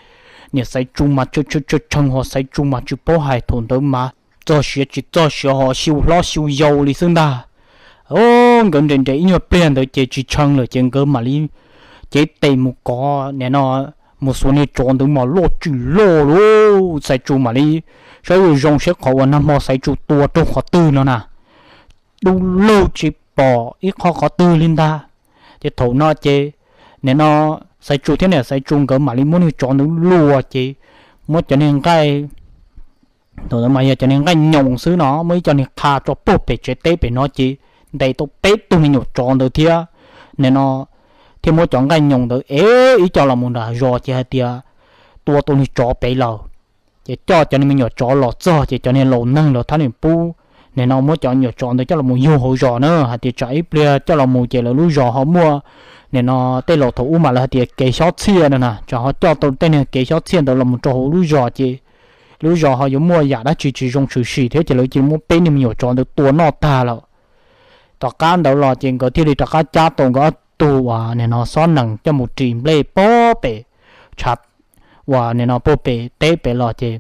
niam Xaiv Tsu mas tshee tshee ho Xaiv Tsu mas tsis paub hais thaum ntawd mas txog siav tsis txog siav ho xyu hlob xyu yau li xwb ntag. O, nkawd nres nres ib nyuag pliag ntawd ces tsis tshee lawm ces nkawd mam li cev tes mus kov nim no mus xuas niag tsov ntawd mas loj tsis loj lauj. Xaiv Tsu mam li saib zoo zoo seb qhov uas nag hmo Xaiv Tsu tua raug qhov twg no na, dub lug tsis pom ib qho qhov twg li ntag. Ces thaum no ces nim no Xaiv Tsu thiab niam Xaiv Tsu nkawd mam li muab niag tsov ntawd luas ces muab cov niag nqaij, thaum ntawd mas yog cov niag nqaij nyoos xwb no, muab ib co niag qha tso puag pem tsev teb pem no ces ntes tau peb tug me nyuam tsov ntawd thiab. Nim no thiaj muab cov nqaij nyoos ntawd ev ib co los mus nram zos ces hais tias tua tau niag tsov pem lawm. Ces coj cov niag me nyuam tsov los txog ces cov niag laus neeg lawv thab niam pub, nim no muab cov me nyuam tsov ntawd coj los mus yug hauv zos na, hais tias tsam ib pliag coj los mus ces lawv lub zos ho muaj nim no tej laus thaum ub mas lawv hais tias kev xyob txhiaj no na, tsam ho coj tau tej niag kev xyob txhiaj ntawd los mus rau hauv lub zos ces lub zos ho yuav muaj yam dab tsi tsis zoo tshwm sim thiab ces lawv cia li muab peb niag me nyuam tsov ntawd tua noj tag lawm. Tom qab ntawd los ces nkawd thiaj li rov qab cab tau nkawd ob tug uas nim no xob nees coj mus ris nplej puag pem tshav uas nim no puag pem teb pem los ces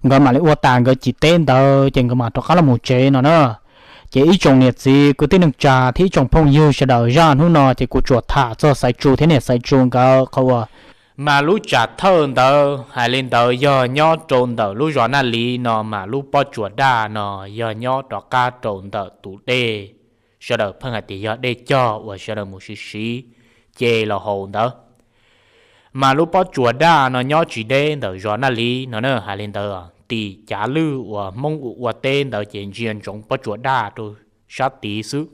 nkawd mam li ua tas nkawd cim teb ntawd ces nkawd mam rov qab los mus tsev no na. Ces ib tsoom niam txiv kwv tij neej tsa thiab ib tsoom phooj ywg sawv daws, zaj hnub no ces kuv tsuas tham txog Xaiv Tsu thiab niam Xaiv Tsu nkawd qhov uas mas lub tsam thawj ntawd hais li ntawd yog nyob rau ntawm lub zos Naj Liv no mas lub pob tsuas daj no yog nyob rov qab rau ntawm tus dej sawv daws pheej hais tias yog dej cog uas sawv daws mus siv siv ce los haus ntawd. Mas lub pob tsuas daj no nyob tsis deb ntawm zos Naj Liv no na, hais li ntawd tim Cav Lwj uas Hmoob ua ua teb ntawd ces ntsia ntsoov pob tsuas daj rau sab tid xwb.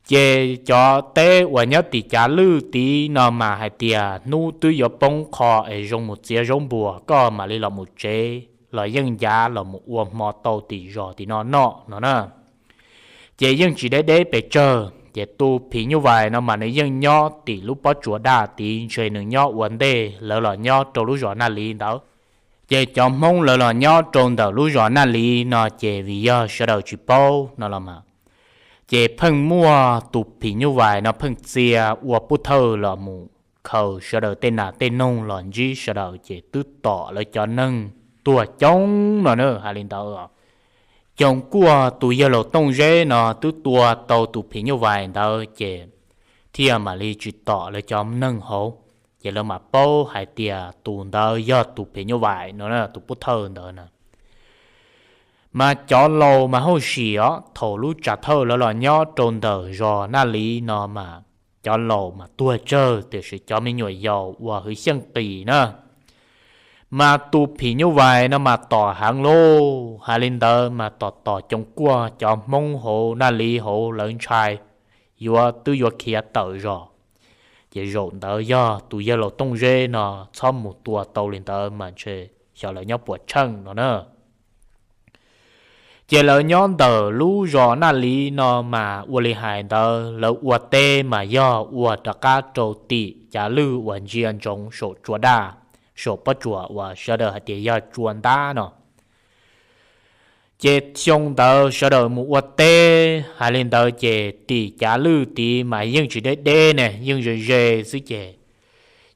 Ces cov teb uas nyob tim Cav Lwj tid no mas hais tias hnub twb yuav poob qho es zoo mus txiav zaub npuas koj mam li los mus tsev los yeej ncav los mus ua hmo tau tim zos tim no noj no na. Ces yeej tsis deb deb pes tsawg, ces tus phim nyuj vais no mas nws yeej nyob tim lub pob tsuas daj tid, ntshe nws nyob ua ntej lawv los nyob rau lub zos Naj Liv ntawd. Ces cov Hmoob lawv los nyob rau ntawm lub zos Naj Liv no ces vim yog sawv daws tsis paub no los mas, ces pheej muaj tus phim nyuj vais no pheej txia ua pub thawj los mus khaws sawv daws tej nas tej noog los ntsib sawv daws ces twb tom lawv cov neeg tuag coob no na, hais li ntawd. Coom Kuaj tus yawg laus Tooj Zeb no twb tua tau tus phim nyuj vais ntawd ces thiaj mam li tsis tom lawv cov neeg hauv, ces lawv mam paub hais tias tus ntawd yog tus phim nyuj vais no, tus pub thawj ntawd na. Mas cov laus mas hauj sim os, thaum lub tsam thawj lawv los nyob rau ntawm zos Naj Liv no mas cov laus mas tuag tsawg, tiam sis cov me nyuam yaus uas hwv xyeej qis na, mas tus phim nyuj vais no mas tom heev lauj. Hais li ntawd mas tom tom Coom Kuaj cov Hmoob hauv Naj Liv hauv lawv ntshai yuav twb yuav khiav tawm zos, ces zaum ntawd yog tus yawg laus Tooj Zeb no txhob mus tua tau li ntawd mas ntshe xyov lawv nyob puas tsheej no na. Ces lawv nyob ntawm lub zos Naj Liv no mas ua li hais ntawd lawv ua teb mas yog ua rov qab rau tim Cav Lwj uas ntsia ntsoov saum tsua daj, saum pob tsuas uas sawv daws hais tias yog tsua ntab no. Ces xyoo ntawd sawv daws mus ua teb, hais li ntawd ces tim Cav Lwj tid mas yeej tsis deb deb ne, yeej ze ze xwb ces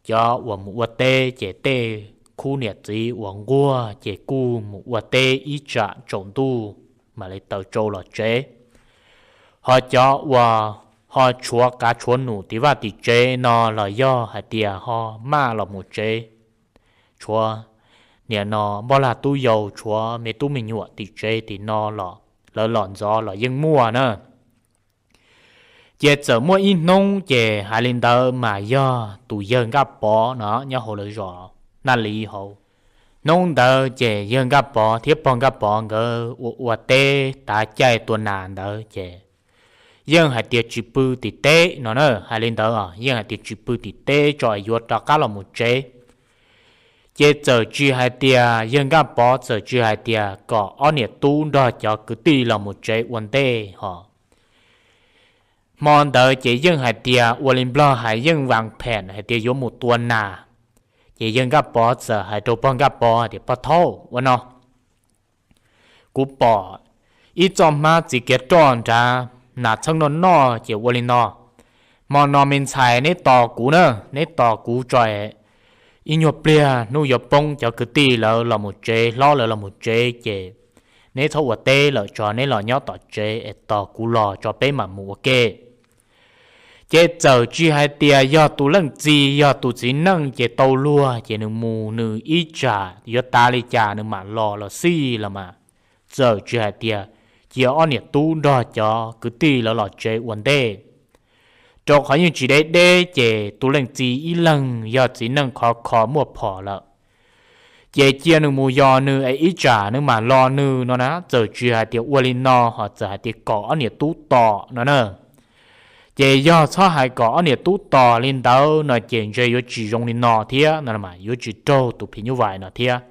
cov uas mus ua teb ces tej khub niam txiv uas nquag ces kuj mus ua teb ib tsam tsaus ntuj mam li taws tsau los tsev. Ho cov uas ho tshuav qav tshuav num tim vaj tim tsev no los yog hais tias ho maj los mus tsev, tshuav niam no npoj lag tub yau, tshuav me tub me nyuam tim tsev tim no los lawv los ntxov los yeej muaj na. Ces txawm muaj ib hnub ces hais li ntawd mas yog tus yawg Nkaj Pov no nyob hauv lawv zos Naj Liv hauv. Hnub ntawd ces yawg Nkaj Pov thiab pog Nkaj Pov nkawd ua ua teb tav caij tua nas ntawd ces yeej hais tias tsis pw tim teb no na. Hais li ntawd yeej hais tias tsis pw tim teb tso, yuav rov qab los mus tsev. Ces txawm tsis hais tias yawg Nkaj Pov txawm tsis hais tias kom ob niam tub nrog cov kwv tij los mus tsev ua ntej ho. Hmo ntawd ces yeej hais tias ua li Nplog hais yeej vas phem hais tias yuav mus tua nas. Ces yawg Nkaj Pov txawm hais rau pog Nkaj Pov tias, Pog thaub, ua no kuv pom ib txoj hmab txiv kiav roj nrad nas txheeb noj noj ces ua li no, hmo no me ntxhais neb tos kuv na, neb tos kuv tso, ib nyuag pliag hnub yuav poob cov kwv tij lawv los mus tsev, hlob lawv los mus tsev ces neb txhob ua teb lawm tso, neb los nyob tom tsev es tos kuv los tso peb mam mus ua ke. Ces txawm tsis hais tias yog tus leej txiv, yog tus txiv neej ces tau luag ces nws mus nws ib tsam yuav tas li cas nws mam los los xij los mas, txawm tsis hais tias cia ob niam tub nrog cov kwv tij lawv los tsev ua ntej. Rau qhov yeej tsis deb deb ces tus leej txiv ib leeg yog txiv neej khov kho muaj phom lawm, ces cia nws mus yos nws es ib tsam nws mam los nws no na, txawm tsis hais tias ua li no ho txawm hais tias kom ob niam tub tos no na. Ces yog txhob hais kom ob niam tub tos li ntawd no ces ntshe yuav tsis zoo li no thiab no, yuav tsis raug tus phim nyuj vais no thiab.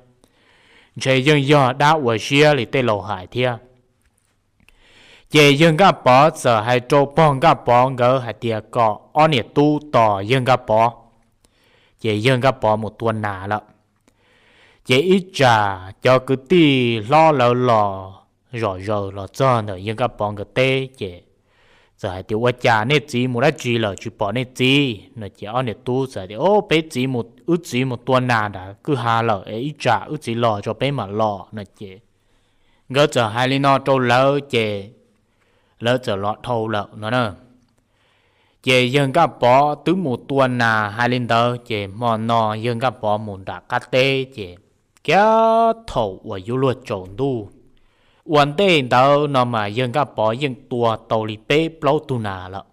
Ntshe yeej yog dab ua siab li tej laus hais thiab. Ces yawg Nkaj Pov txawm hais rau pog Nkaj Pov nkawd hais tias kom ob niam tub tos yawg Nkaj Pov, ces yawg Nkaj Pov mus tua nas lawm. Ces ib tsam cov kwv tij hlob lawv los zom zaws los txog ntawm yawg Nkaj Pov nkawd teb, ces txawm hais tias, Ua cas nej txiv mus dab tsi lawm tsis pom nej txiv? No ces ob niam tub txawm tias, Peb txiv, wb txiv mus tua nas nram kwj ha lawm es ib tsam wb txiv los tso peb mam los. No ces nkawd txawm hais li no rau lawv ces lawv txawm los dhau lawm no na. Ces yawg Nkaj Pov twb mus tua nas hais li ntawd ces hmo no yawg Nkaj Pov mus nram qab teb ces kiag thaum uas yuav luag tsaus ntuj. Ua ntej ntawd no mas yawg Nkaj Pov yeej tua tau li peb plaub tug nas lawm.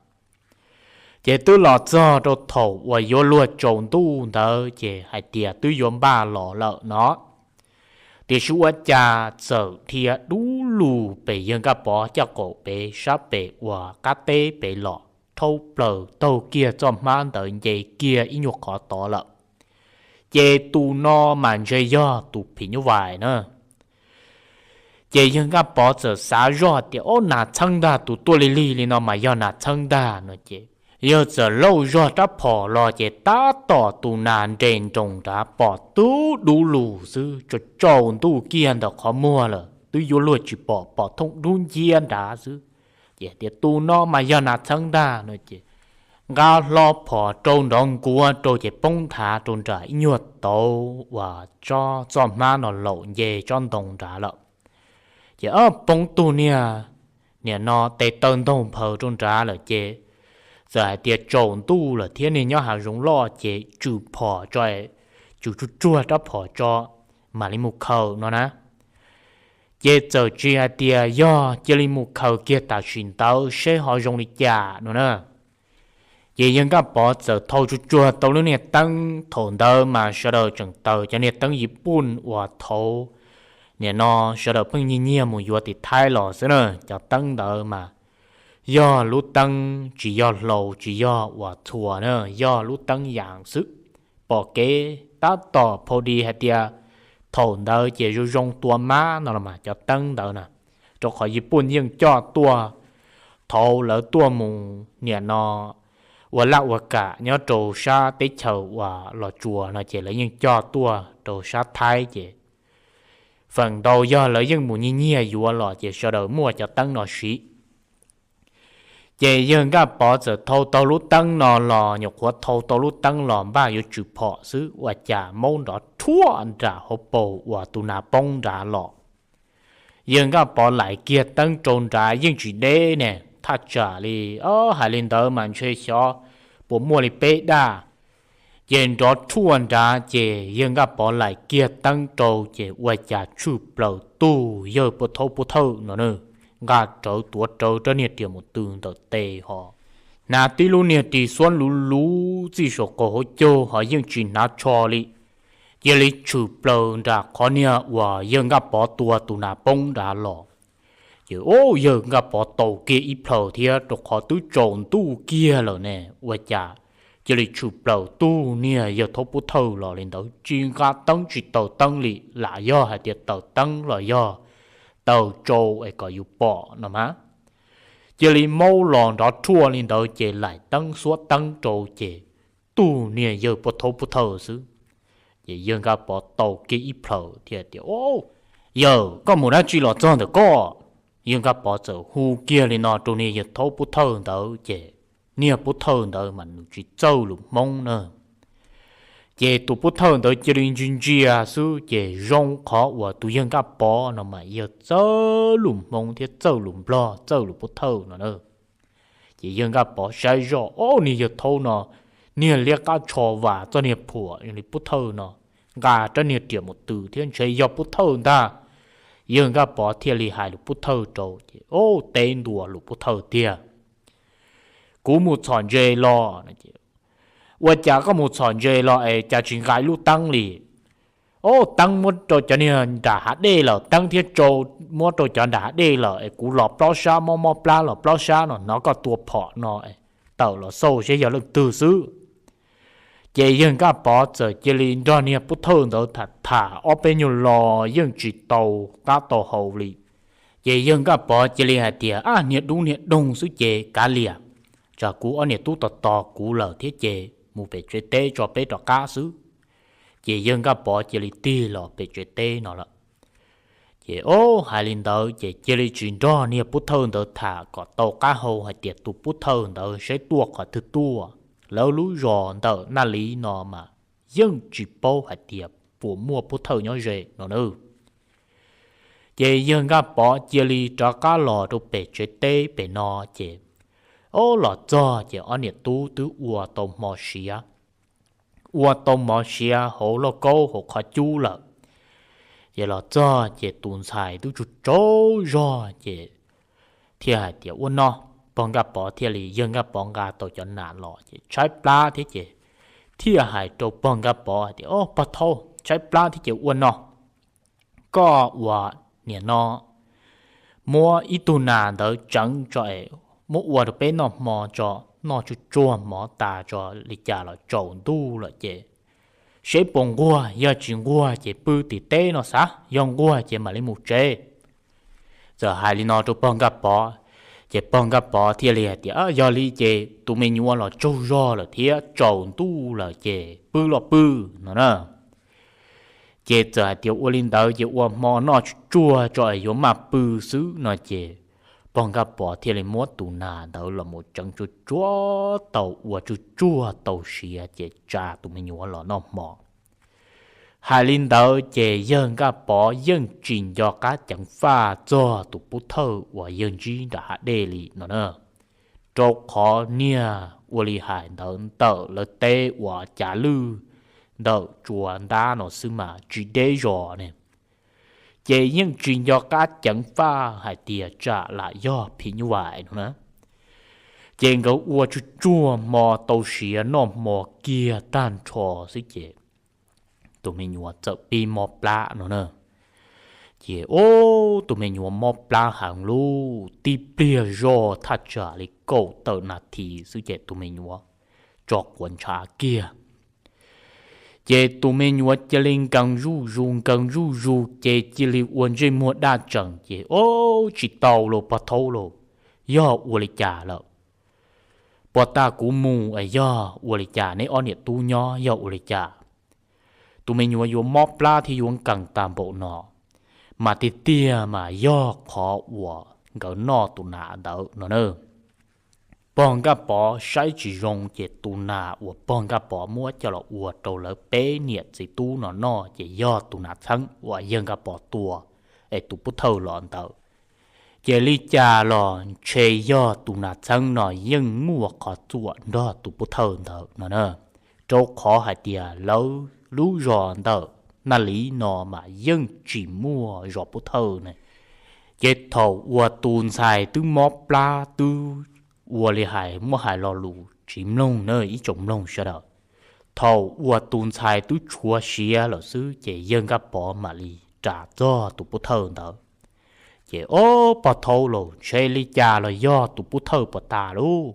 Ces twb los txog rau thaum uas yuav luag tsaus ntuj ntawd ces hais tias twb yuav npaj los lawm no, tiam sis ua cas txawm dhia dub lug pem yawg Nkaj Pov caj qaum pem sab pem uas qab teb pem los, rhaub plaws taug kiag txoj hmab ntawd nce kiag ib nyuag qhov tod lawm. Ces tus no mas ntshe yog tus phim nyuj vais na. Ces yawg Nkaj Pov txawm xav zoj tias, Ob, nas txheeb ntag, tus tuaj lig lig li no mas yog nas txheeb ntag. No ces yawg txawm lauj zog rab phom los ces tab tom tus nas nres nroos nrad pom tub dub lug xwb, tsaus tsaus ntuj kiag ntawm qhov muag lawm twb yuav luag tsis pom, pom thooj dub nciab nrad xwb. Ces tias, Tus no mas yog nas txheeb ntag. No ces nqa hlo phom rau nrov nkuav rau ces poob nthav rau nram ib nyuag tauv uas txoj hmab no laum nce tsob ntoo nrad lawm. Ces ob, poob tug niag, niam no tes taw ntaug nphaws rau nrad lawm ces txawm hais tias tsaus ntuj lawm thiab niag nyob hav zoov loj ces tswm phom tso, tswm tsuag tsuag rab phom tso mam li mus khaws no na. Ces txawm tsis hais tias yog, cia li mus khaws kiag tam sim ntawd seb ho zoo li cas no na. Ces yawg Nkaj Pov txawm thau tsuag tsuag tau lub niag teeb, thaum ntawd mas sawv daws tseem taws cov niag teeb yim puj uas thaud, niam no sawv daws pheej nyiag nyiag mus yuav tim Thaib los xwb na. Cov teeb ntawd mas yog lub teeb tsis yog hlau tsis yog uas txhua na, yog lub teeb yas xwb. Pom kev tab tom phau di hais tias thaum ntawd ces zoo zoo tua mab no los mas cov teeb ntawd na, rau qhov yim puj yeej coj tuaj, thaud lawv tuaj mus niam no ua laj ua kam nyob rau sab teb chaws uas Los Tsuas no ces lawv yeej coj tuaj rau sab Thaib ces feem ntau yog lawv yeej mus nyiag nyiag yuav los ces sawv daws muaj cov teeb no siv. Ces yawg Nkaj Pov txawm thau tau lub teeb no los, nyuam qhuav thau tau lub teeb los npaj yuav tswm phom xwb ua cas maub nrov rhuaj nram hauv paus uas tus nas poob nrad los. Yawg Nkaj Pov laim kiag teeb rau nrad yeej tsis deb ne, thaj tsam li, o, hais li ntawd mas ntshe xyov puas muaj li peb daj. Ces nrov rhuaj nrad ces yawg Nkaj Pov laim kiag teeb rau ces ua cas tshwm plaws tug yawg Pub Thaub Pub Thawj no na, nqa rawv tuav rawv rab niag riam mus tw ntawm tes ho hnav tib lub niag ris xuab luv luv txij saum qaum hauv caug ho yeej tsis hnav tsho li, cia li tshwm plaws nram qhov niag uas yawg Nkaj Pov tua tus nas poob nrad los. Ces o, yawg Nkaj Pov tau kiag ib plhaws thiab rau qhov twb tsaus ntuj kiag lawm ne, ua cas cia li tshwm plaws tug niag yawg Thaub Pub Thawj los li ntawd, tsis nqa teeb tsis taws teeb li, lam yog hais tias taws teeb los yog taws tsau es kom yus pom no mas. Cia li maub los nrov rhuaj li ntawd ces laim teeb xuab teeb rau ces tug niag yawg Pub Thaub Pub Thawj xwb. Ces yawg Nkaj Pov tau kiag ib plhaws thiab tias, Yawg, koj mus dab tsi los txog ntawm koj? Yawg Nkaj Pov txawm hu kiag li no rau niag yawg Thaub Pub Thawj ntawd ces niag Pub Thawj ntawd mas nws tsis txawj lus Hmoob na. Ces tus Pub Thawj ntawd cia li ntsia ntsia xwb ces zoo qhov uas tus yawg Nkaj Pov no mas yog txawj lus Hmoob thiab txawj lus Nplog, txawj lus Pub Thawj no na. Ces yawg Nkaj Pov saib zoj, o, niag yawg Thaub no niag liab qab tsho vam txoj niag phuam li Pub Thawj no, nqa rab niag riam mus tw thiab ntshe yog Pub Thawj ntag. Yawg Nkaj Pov thiaj li hais lus Pub Thawj rau ces, o, teb ntua lus Pub Thawj tiag, Kuv mus txhom ntses los. Ua cas koj mus txhom ntses los es cas tsis nqa ib lub teeb li? O, teeb muab rau cov niag nram hav dej lawm, teeb thiab tsau muab rau cov nram hav dej lawm es kuv los plob sab, mob mob plab los plob sab no hnov koj tua phom no, tawm los xauj seb yog leej twg xwb. Ces yawg Nkaj Pov txawm cia li nrog niag Pub Thawj ntawd tham tham ob peb nyuag lo yeej tsis tau qab tau hau li. Ces yawg Nkaj Pov cia li hais tias, Ab, niag dub niag doog xwb ces kav liam, tsam kuv ob niam tub tos tos kuv lawm thiab ces mus pem tsev teb tso peb rov qab xwb. Ces yawg Nkaj Pov cia li tig los pem tsev teb no lawm. Ces ob hais li ntawd ces cia li tsis nrog niag pub thawj ntawd tham kom tau qab hau hais tias tus pub thawj ntawd saib tuaj qhov twg tuaj. Lawv lub zos ntawm Naj Liv no mas yeej tsis paub hais tias puas muaj pub thawj nyob ze no na. Ces yawg Nkaj Pov cia li rov qab los rau pem tsev teb pem no ces ob los txog ces ob niam tub twb ua tau hmo siav, ua tau hmo siav hauv lauj kaub hauv qhov cub lawm. Ces los txog ces tus ntxhais twb tsaug tsaug zog ces thiaj hais tias, Ua no. Pog Nkaj Pov thiaj li, yawg Nkaj Pov nqa tau cov nas los ces tshaib plab thiab ces thiaj hais rau pog Nkaj Pov hais tias, Ob, pog Thaub, tshaib plab thiab ces ua no, koj ua niam no muab ib tug nas ntawd tseev tso es muab ua rau peb noj hmo tso, noj tsuj tsuag hmo tas tso, li cas los tsaus ntuj lawm ces seb puas nquag, yog tsis nquag ces pw tim teb no xav, yog nquag ces mam li mus tsev. Txawm hais li no rau pog Nkaj Pov, ces pog Nkaj Pov thiaj li hais tias, Yog li ces tus me nyuam los tsaug zog lawm thiab tsaus ntuj lawm ces pw los pw no na. Ces txawm hais tias ua li ntawd ces ua hmo noj tsuj tsuag tso es yuav maj pw xwb no ces pog Nkaj Pov thiaj li muab tus nas ntawd los mus tseev tsuj tsuag tau ua tsuj tsuag tau siav ces tsa tus me nyuam los noj hmo. Hais li ntawd ces yawg Nkaj Pov yeej tsis nco qab ceev faj txog tus pub thawj uas yawg ntsib nram hav dej li no na, rau qhov niag ua li hais ntawd ntawm lawv teb uas cav lwj ntawm tsua ntab no xwb mas tsis deb zos ne. Ces yeej tsis nco qab ceev faj hais tias tsam lam yog phim nyuj vais no na. Ces nkawd ua tsuj tsuag hmo tau siav noj hmo kiag tag nrho xwb ces tus me nyuam txawm pib mob plab no na. Ces ub, tus me nyuam mob plab heev lub tib pliag zoj thaj tsam li kaum tawm nas this xwb ces tus me nyuam tso quav ntshav kiag. Ces tus me nyuam cia li nkees zuj zus nkees zuj zus ces cia li ua ntsej muag daj tsees ces, Ob, tsis tau los pog Thaub los, yog ua li cas lawm? Puag ta kuv mus es yog ua li cas? Neb ob niam tub nyob yog ua li cas? Tus me nyuam yuav mob plab thiab yuav nkees tag npaum no, mas tiag tiag mas yog qhov uas nkawd noj tus nas ntawd no na. Pog Nkaj Pov saib tsis zoo ces tus nas uas pog Nkaj Pov muab coj los ua rau lawv peb niam txiv tub no noj ces yog tus nas txheeb uas yawg Nkaj Pov tua es tus pub thawj los ntawd. Ces li cas los ntshe yog tus nas txheeb no yeej muaj qhov txuam nrog tus pub thawj ntawd no na, rau qhov hais tias lawv lub zos ntawm Naj Liv no mas yeej tsis muaj zos pub thawj ne. Ces thaum uas tus ntxhais twb mob plab twb ua li hais muab hais lo lus tsis mloog na ib tsoom mloog sawv daws, thaum uas tus ntxhais twb tshuav siav lawm xwb ces yawg Nkaj Pov mam li ras txog tus pub thawj ntawd. Ces, Ob, pog Thaub los, ntshe li cas los yog tus pub thawj puas tas lauj.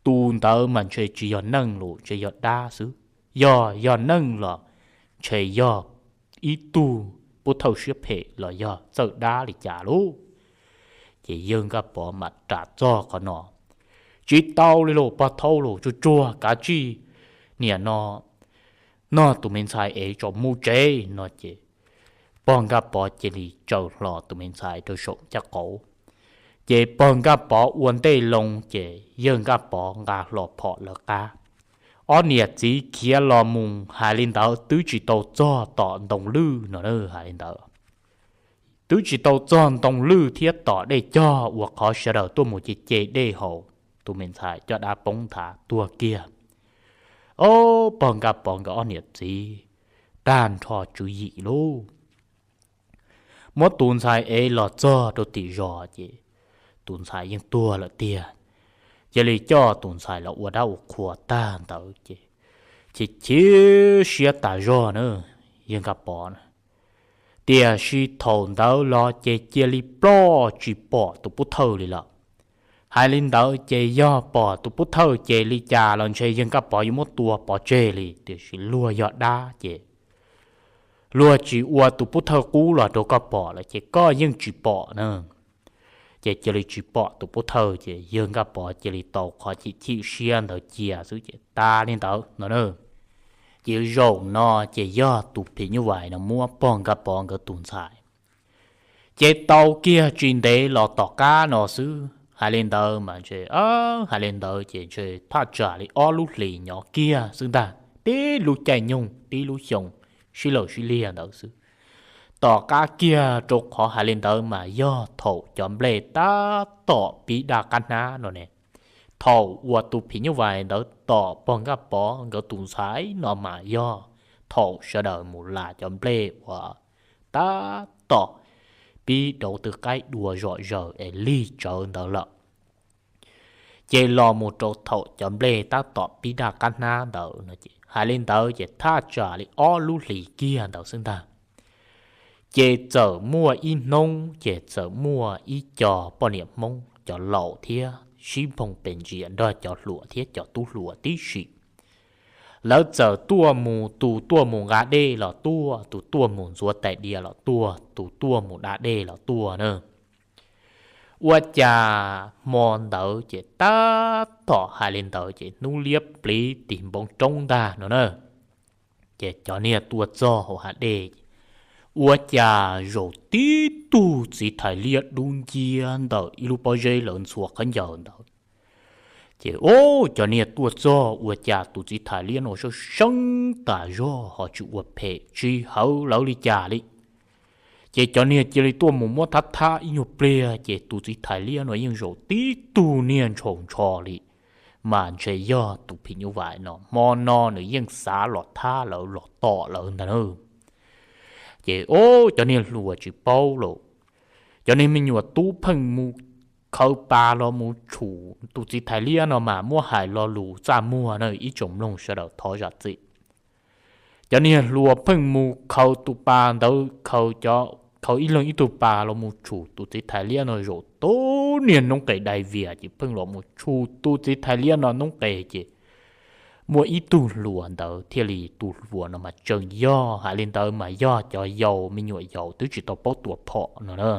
Tus ntawd mas ntshe tsis yog neeg los ntshe yog dab xwb. Yog yog neeg los ntshe yog ib tug pub thawj siab phem los yog txawj dab li cas lauj. Ces yawg Nkaj Pov mam ras txog qhov no, Tsis tau li los pog Thaub los, tsuag tsuag kav tsij niam no noj tus me ntxhais es tso mus tsev no ces pog Nkaj Pov cia li tsaws hlo tus me ntxhais rau saum ncaj qauv. Ces pog Nkaj Pov ua ntej loo ces yawg Nkaj Pov nqa hlo phom lawv qab. Ob niam txiv khiav los mus hais li ntawd twb tsis tau txog tom ntoo lwj no na, hais li ntawd twb tsis tau txog ntoo lwj thiab tom dej cog uas qhov sawv daws tuaj mus ce ce dej haus, tus me ntxhais coj dab poob nthav tuag kiag. Ob, pog Nkaj Pov nkawd ob niam txiv tag nrho tswv yim lauj. Muab tus ntxhais ev los txog rau tim zos ces tus ntxhais yeej tuag lawm tiag. Cia li coj tus ntxhais los ua dab ua qhua tag ntawd ces chim chim siab tas zog na, yawg Nkaj Pov na. Tiam sis thaum ntawd los ces cia li ploj tsis pom tus pub thawj li lawm. Hais li ntawd ces yog pom tus pub thawj ces li cas los ntshe yawg Nkaj Pov yuav muab tua pov tseg li, tiam sis luag yog dab ces luag tsis ua tus pub thawj qub los rau koj pom lawm ces koj yeej tsis pom na. ces cia li tsis pom tus pov thawj, ces yawg Nkaj Pov cia li tau qhov chim chim siab ntawd cia xwb ces tas li ntawd no na. Ces zaum no ces yog tus phim nyuj vais no muab pog Nkaj Pov nkawd tus ntxhais ces tau kiag tsis ntev los tom qab no xwb. Hais li ntawd mas ntshe, hais li ntawd ces ntshe thaj tsam li ob lub hlis nyob kiag xwb ntag, tib lub caij nyoog tib lub xyoo sib law sib liag ntawd xwb. Tom qab kiag rau qhov hais li ntawd mas yog thaum cov nplej tab tom pib daj qab hnab no ne. Thaum uas tus phim nyuj vais ntawd tom pog Nkaj Pov nkawd tus ntxhais no mas yog thaum sawv daws mus las cov nplej uas tab tom pib dauv tw qaib dua zom zaws es lig tsawv ntawd lawm. Ces los mus rau thaum cov nplej tab tom pib daj qab hnab ntawd no ces hais li ntawd ces thaj tsam li ob lub hlis kiag ntawd xwb ntag. Ces txawm muaj ib hnub ces txawm muaj ib co poj niam Hmoob cov laus thiab sib nphoo pes ntsia nrog cov hluas thiab cov tub hluas tib si. Lawv txawm tuaj mus, tus tuaj mus nqa dej los tuaj, tus tuaj mus ntxuav tais diav los tuaj, tus tuaj mus da dej los tuaj na. Ua cas hmo ntawd ces tab tom hais li ntawd ces hnub liab pliv tig npoo roob ntag no na. Ces cov niag tuaj txog hauv hav dej, ua cas zaum tib tug txiv thais liab dub nciab ntawm ib lub pob zeb lawv ntxhua khaub ncaws ntawd. Ces o, cov niag tuaj txog ua cas tus txiv thais liab no seeb seeb tas zog ho tsis ua phem tsis hawv lawv li cas li. Ces cov niag cia li tuaj mus muab thab thab ib nyuag pliag ces tus txiv thais liab no yeej zaum tib tug niag ntshaus ntsho li, mas ntshe yog tus phim nyuj vais no hmo no nws yeej xav los thab lawv los tom lawv ntag na. Ces o, cov niag hluas tsis paub lawm, cov niag me nyuam tub pheej mus khaws pas los mus tshum tus txiv thais liab no mas muab hais lo lus txaj muag na ib tsoom mloog sawv daws thov zam txim. Cov niag hluas pheej mus khaws tus pas ntawd, khaws ib leeg ib tug pas los mus tshum tus txiv thais liab no zaum tib niag noob qes dai vias ces pheej los mus tshum tus txiv thais liab no noob qes ces muaj ib tug hluas ntawd thiaj li, tus hluas no mas tseem yog, hais li ntawd mas yog cov yaus, me nyuam yaus twb tsis tau paub tua phom no na.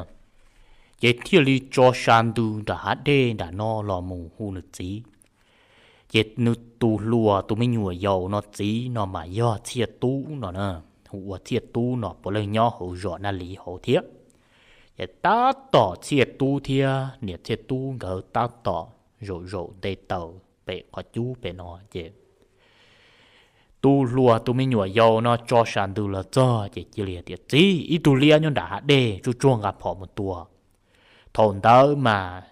Ces thiaj li tso sa ntws nram hav dej nram no los mus hu nws txiv. Ces nws tus hluas tus me nyuam yaus no txiv no mas yog Txhiaj Tub no na, hu ua Txhiaj Tub no puav leej nyob hauv zos Naj Liv hauv thiab. Ces tab tom Txhiaj Tub thiab niam Txhiaj Tub nkawd tab tom zaum zaum nte taws pem qhov cub pem no ces tus hluas tus me nyuam yaus no tso sa ntws los txog ces cia li tias, Txiv, ib tug liab nyob nram hav dej tsuj tsuag, nqa phom mus tua. Thaum ntawd mas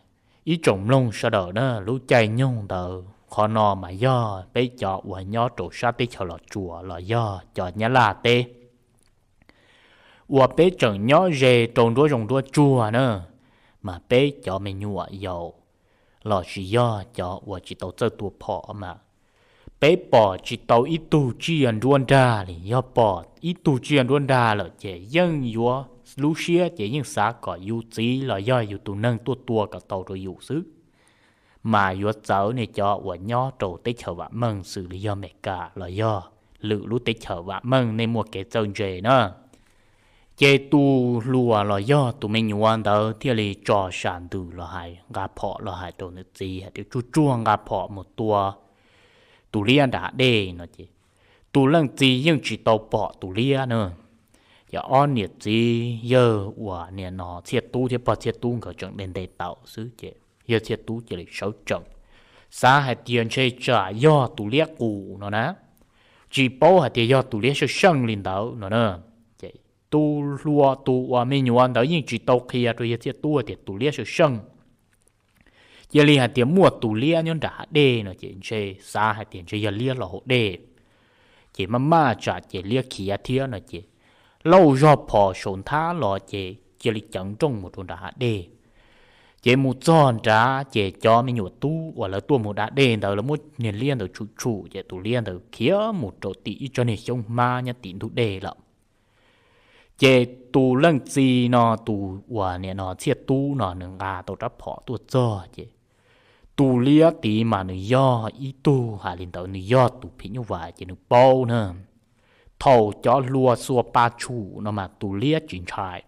ib tsoom mloog sawv daws na, lub caij nyoog ntawd qhov no mas yog peb cov uas nyob rau sab teb chaws Los Tsuas los yog cov Nyab Laj teb uas peb tseem nyob ze rau nruab zoov nruab tsuag na, mas peb cov me nyuam yaus los sis yog cov uas tsis tau txawj tua phom mas peb pom tsis tau ib tug tsiaj nruab nrag li. Yog pom ib tug tsiaj nruab nrag lawm ces yeej yuav lub siab ces yeej xav kom yus txiv los yog yus tus neeg tuaj tua kom tau rau yus xwb. Mas yuav txawv nej cov uas nyob rau teb chaws vam meej xws li yog Amelikas los yog lwm lub teb chaws vam meej nej muaj kev txawj ntse na. Ces tus hluas los yog tus me nyuam ntawd thiaj li tso sam ntws los hais, nqa phom los hais rau nws txiv hais tias, Tsuj tsuag, nqa phom mus tua tus liab nram hav dej no ces tus leej txiv yeej tsis tau pom tus liab na. Ces ob niam txiv yawg uas niam no Txhiaj Tub thiab pog Txhiaj Tub nkawd tseem nte nte taws xwb ces yawg Txhiaj Tub cia li sawv tsees, xav hais tias ntshe tsam yog tus liab qus no na, tsis paub hais tias yog tus liab seej seej li ntawd no na. Ces tus hluas tus uas me nyuam ntawd yeej tsis tau qhia rau yawg Txhiaj Tub tias tus liab seej seej. Cia li hais tias muaj tus liab nyob nram hav dej no ces ntshe xav hais tias ntshe yog liab los haus dej, ces maj maj tsam ces liab khiav thiab no ces lauj zog phom saum nthab los ces cia li ceev nrooj mus rau nram hav dej. Ces mus txog nrad ces cov me nyuam tub uas lawv tuaj mus da dej ntawd lawv muab niag liab ntawd tshum tshum ces tus liab ntawd khiav mus rau tim ib tsob niag xyoob hmab nyob tim ntug dej lawm. Ces tus leej txiv no, tus uas niam no Txhiaj Tub no nws nqa tau rab phom tuaj txog ces tus liab tid mas nws yog ib tug, hais li ntawd nws yog tus phim nyuj vais ces nws paub na. Thaum cov hluas xuas pa tshum no mas tus liab tsis ntshai.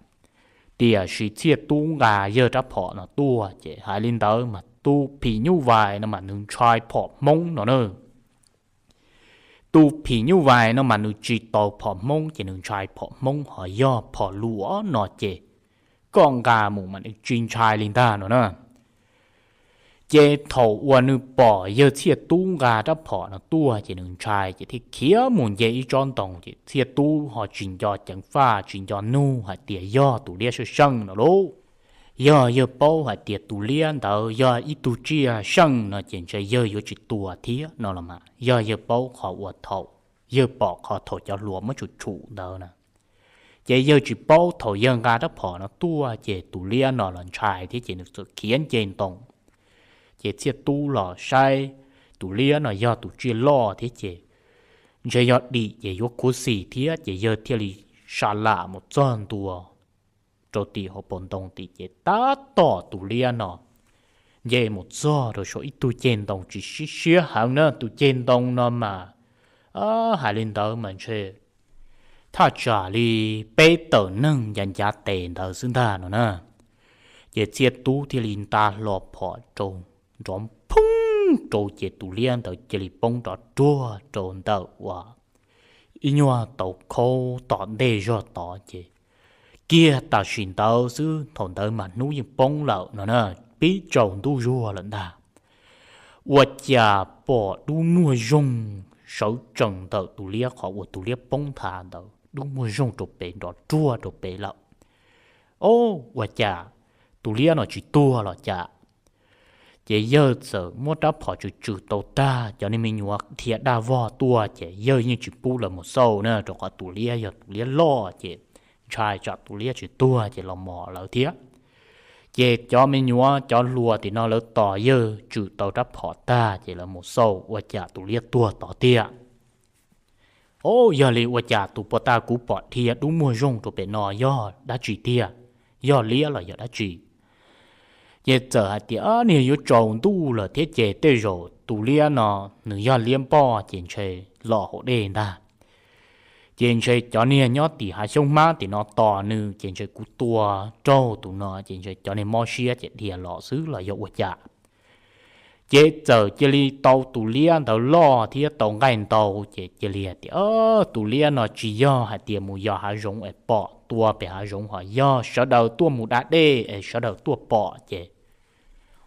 Tiam sis Txhiaj Tub nqa yawg rab phom no tuaj ces hais li ntawd mas tus phim nyuj vais no mas nws ntshai phom Hmoob no na. Tus phim nyuj vais no mas nws tsis tau phom Hmoob ces nws ntshai phom Hmoob, ho yog phom luam no ces koj nqa mus mas nws tsis ntshai li ntag no na. Ces thaum uas nws pom yawg Txhiaj Tub nqa rab phom no tuaj ces nws ntshai ces thiaj khiav mus nce ib tsob ntoo ces Txhiaj Tub ho tsis nco ceev faj tsis nco nug hais tias yog tus liab seej seej no lauj. Yog yawg paub hais tias tus liab ntawd yog ib tug tsiaj seej no ces ntshe yawg yuav tsis tua thiab no los mas yog yawg paub qhov uas thaum yawg pom qhov thaum cov hluas muab tshum tshum ntawd na. Ces yawg tsis paub thaum yawg nqa rab phom no tuaj ces tus liab no los ntshai thiab ces nws txawm khiav nce ntoo. Ces Txhiaj Tub los saib tus liab no yog tus tsiaj loj thiab ces ntshe yog dim ces yuav khuv xim thiab ces yawg thiaj li sa lam mus txog ntua rau tim hauv paus ntoo tim ces tab tom tus liab no nce mus txog rau saum ib tug ceg ntoo tsis siab siab heev na. Tus ceg ntoo no mas hais li ntawd mas ntshe thaj tsam li peb tawm neeg ncav ncav tes ntawd xwb ntag no na. Ces Txhiaj Tub thiaj li nta hlo phom rau nrov phooj rau ces tus liab ntawd cia li poob nrov ruag rau ntawm uas ib nyuag tauv khaub tom ntej zog tod ces kiag tam sim ntawd xwb, thaum ntawd mas hnub yeej poob lawm no na, pib tsaus ntuj zuag lawm ntag. Ua cas pom dub muag zoog sawv tsees ntawm tus liab qhov uas tus liab poob nthav ntawd, dub muag zoog rau pem nrov ruag rau pem lawm. Ob, ua cas tus liab no tsis tuag los cas? Ces yawg txawm muab rab phom tswm tswm tau tag, cov niag me nyuam dhia daj vog tuaj ces yawg yeej tsis pub lawv mus xauj na, rau qhov tus liab yog tus liab loj ces ntshai tsam tus liab tsis tuag ces los mos lawv thiab. Ces cov me nyuam cov hluas tim no lawv tos yawg tswm tau rab phom tag ces lawv mus xauj ua cas tus liab tuag tod tiag. Ob, yog li ua cas tus puag ta kuv pom dhia dub muag zoog rau pem no yog dab tsi tiag? Yog liab los yog dab tsi? Ces txawm hais tias niag yuav tsaus ntuj lawm thiab ces tej zaum tus liab no nws yog liab npoj ces ntshe los hauv dej ntag. Ces ntshe cov niag nyob tim hav xyoob hmab tim no tos nws ces ntshe kuv tua raug tus no ces ntshe cov niag mob siab ces dhia los xwb los yog ua cas. Ces txawm cia li tau tus liab ntawd loj thiab tau nqaij ntau ces cia li hais tias tus liab no tsis yog hais tias mus yos hav zoov es pom tua pem hav zoov, ho yog sawv daws tuaj mus da dej es sawv daws tuaj pom ces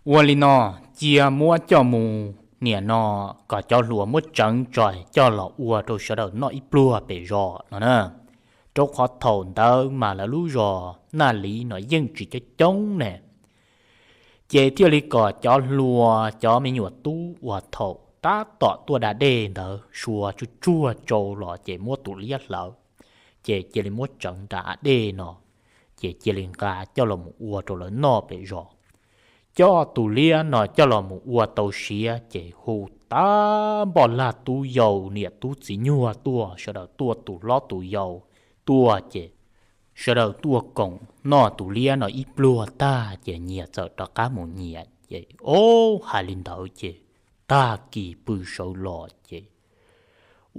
ua li no, cia muab coj mus niam no kom cov hluas muab tseev tso coj los ua rau sawv daws noj ib pluag pem zos no na. Rau qhov thaum ntawd mas lawv lub zos Naj Liv no yeej tsis coob coob ne. Ces thiaj li kom cov hluas cov me nyuam tub uas thaum tab tom tuaj da dej ntawd suav tsuj tsuag tsau los ces muab tus liab hlawv, ces cia li muab tseev nram hav dej no, ces cia li nqa coj los mus ua rau lawv noj pem zos. Coj tus liab no coj los mus ua tau siav ces hu tag npoj lag tub yau niam tub txiv nyuag tuaj, sawv daws tuaj tus hlob tus yau tuaj ces sawv daws tuaj koom noj tus liab no ib pluag tag ces nyias txawm rov qab mus nyias ces ob, hais li ntawd ces tag kis pw sawv los ces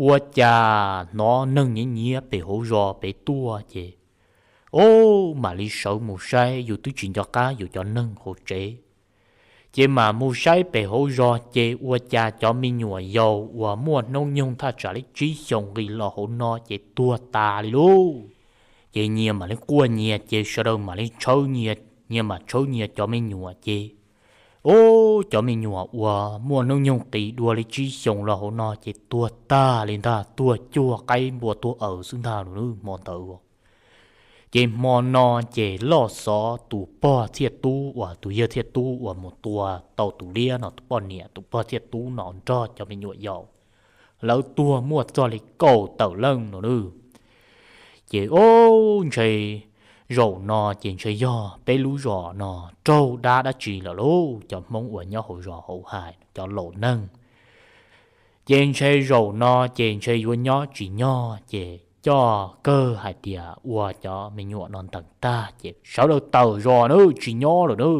ua cas hnov neeg nyiav nyiav pem hauv zos pem tuaj ces ob, mam li sawv mus saib, yus twb tsis nco qab yus cov neeg hauv tsev. Ces mam mus saib pem hauv zos ces ua cas cov me nyuam yaus uas muaj hnub nyoog thaj tsam li tsib xyoos nqis los hauv no ces tuag tas li lauj. Ces nyias mam li quaj nyias ces sawv daws mam li tshawb nyias, nyias mam tshawb nyias cov me nyuam ces ob, cov me nyuam uas muaj hnub nyoog qis dua li tsib xyoos los hauv no ces tuag tag li ntag, tuag cuag qaib npua tuag aws xwb ntag lauj hmo ntawd. Ces hmo no ces loj xov tus pog Txhiaj Tub uas tus yawg Txhiaj Tub uas mus tua tau tus liab no tus poj niam, tus pog Txhiaj Tub no nrog cov me nyuam yaus, lawv tuag muaj txog li kaum tawm leej no lauj. Ces ob, ntshe zaum no ces ntshe yog peb lub zos no raug dab dab tsi lawm lauj, cov Hmoob uas nyob hauv zos hauv hais cov laus neeg. Ces ntshe zaum no ces ntshe yuav nyob tsis nyob ces coj kawg hais tias ua cov me nyuam no ntees tag ces sawv daws tawm zos na, tsis nyob lawm na.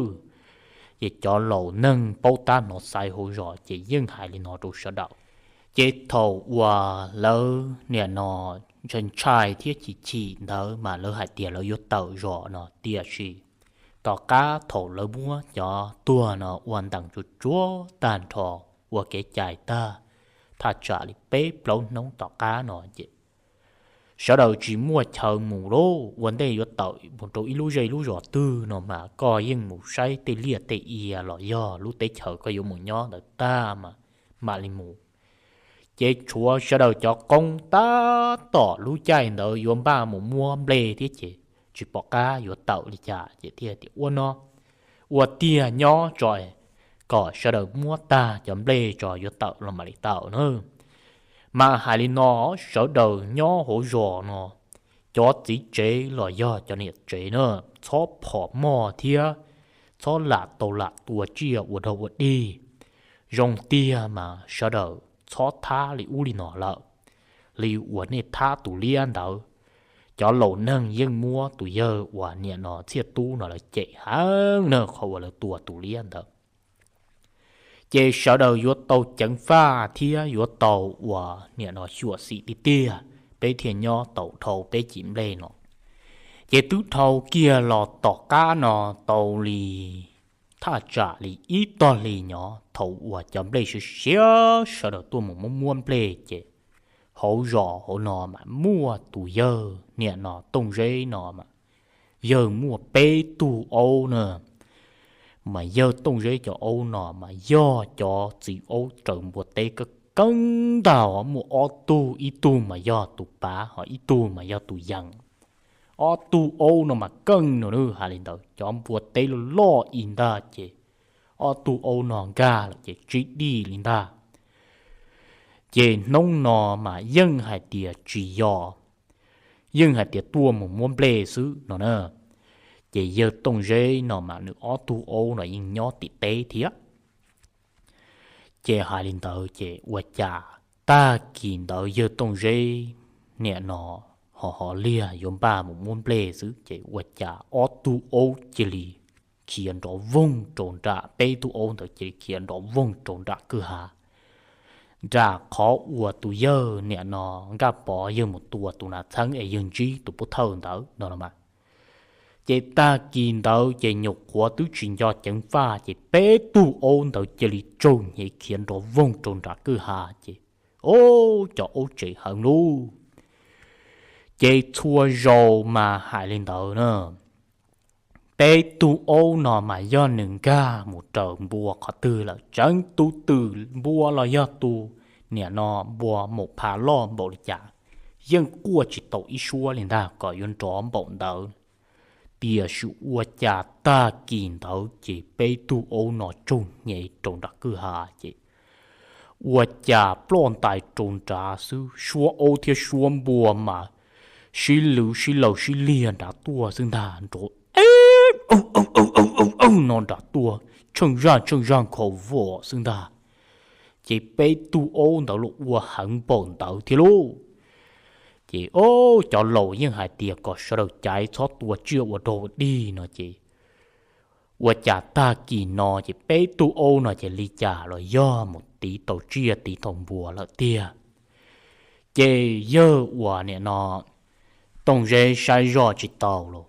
Ces cov laus neeg paub tab hnov xaiv hauv zos ces yeej hais li no rau sawv daws. Ces thaum uas lawv niam no ntshai ntshai thiab chim chim ntawd mas lawv hais tias lawv yuav tawm zos no, tiam sis tom qab thaum lawv muab cov tuag no ua ntees tsuag tsuag tag nrho, ua kev cai tag, thaj tsam li peb plaub hnub tom qab no ces sawv daws tsis muaj chaw mus lauj, ua ntej yuav tawm mus rau ib lub zej lub zos twg no mas koj yeej mus saib tej liaj tej ia los yog lub teb chaws koj yuav mus nyob ntawd tag mas mam li mus. Ces tshuav sawv daws cov qoob tab tom lub caij ntawd yuav npaj mus muab nplej thiab ces tsis pom qab yuav tawm li cas ces thiaj tias ua no, ua tiag nyob tso kom sawv daws muab tag cov nplej tso yuav tawm los mam li tawm na. Mas hais li no, sawv daws nyob hauv zos no, cov txiv tsev los yog cov niam tsev na, txhob phom moj thiab txhob lam tau lam tua tsiaj ua dog ua dig. Zoo tiag mas sawv daws txhob thab li ub li no lawm, li uas nej thab tus liab ntawd. Cov laus neeg yeej muab tus yawg uas niam no Txhiaj Tub no lawv cem heev na qhov uas lawv tua tus liab ntawd. Ces sawv daws yuav tau ceev faj thiab yuav tau uas niam no xyuam xim tiag tiag, peb thiaj nyob tau dhau peb cim nplej no. Ces twb dhau kiag los tom qab no tau li thaj tsam li ib tog hli nyob thaum uas cov nplej siav siav sawv daws tuaj mus muab muab nplej ces hauv zos hauv no mas muaj tus yawg niam no Tooj Zeb no mas yawg muaj peb tug aub na. Mas yawg Tooj Zeb cov aub no mas yog cov txiv aub raws npua teb kawg kawg ntag, muaj ob tug, ib tug mas yog tus pav ho ib tug mas yog tus yees. Ob tug aub no mas keej no, hais li ntawd cov npua teb loj loj ib ntag ces ob tug aub no nkag lawm ces tsib dij li ntag. Ces hnub no mas yeej hais tias tsis yog, yeej hais tias tuaj mus muab nplej xwb no na. Ces yawg Tooj Zeb no mas nws ob tug aub no yeej nyob tim teb thiab. Ces hais li ntawd ces ua cas tag kis ntawd yawg Tooj Zeb niam no ho ho liag yuav npaj mus muab nplej xwb ces ua cas ob tug aub cia li khiav nrov voog rau nram, peb tug aub ntawd cia li khiav nrov voog rau nram kwj ha, nram qhov uas tus yawg niam no Nkaj Pov yawg mus tua tus nas txheeb es yawg ntsib tus pov thawj ntawd no los mas. Ces tag kis ntawd ces nyuam qhuav twb tsis nco ceev faj ces peb tug aub ntawd cia li tsaug hnyev khiav nrov voog rau nram kwj ha ces, o, cov aub tsem heev lauj. Ces txhua zaus mas hais li ntawd na, peb tug aub no mas yog nws nkag mus raws npua qhov twg lawm, tseev tus twm npua los yog tus niam no npua maum pha loj npaum li cas, yeej quaj tsis tau ib suab li ntag kom yuav nrov npaum ntawd. Tiam sis ua cas tag kis ntawd ces peb tug aub no tsaug hnyev rau nram kwj ha ces ua cas ploj ntais rau nrad xwb, suab aub thiab suab npua mas sib lwv sib laws sib liag nrad tuaj xwb ntag, nrov eej eej eej eej no nrad tuaj tsheej zaj tsheej zaj nkhaus vos xwb ntag. Ces peb tug aub ntawd los ua heev npaum ntawd thiab lauj. Ces o, cov laus yeej hais tias kom sawv daws caiv txhob tua tsiaj ua dog ua dig no ces ua cas tag kis no ces peb tug aub no ces li cas los yog mus tiv tau tsiaj tiv tau npua lawm tiag. Ces yawg uas niam no Tooj Zeb saib zoj tsis tau los,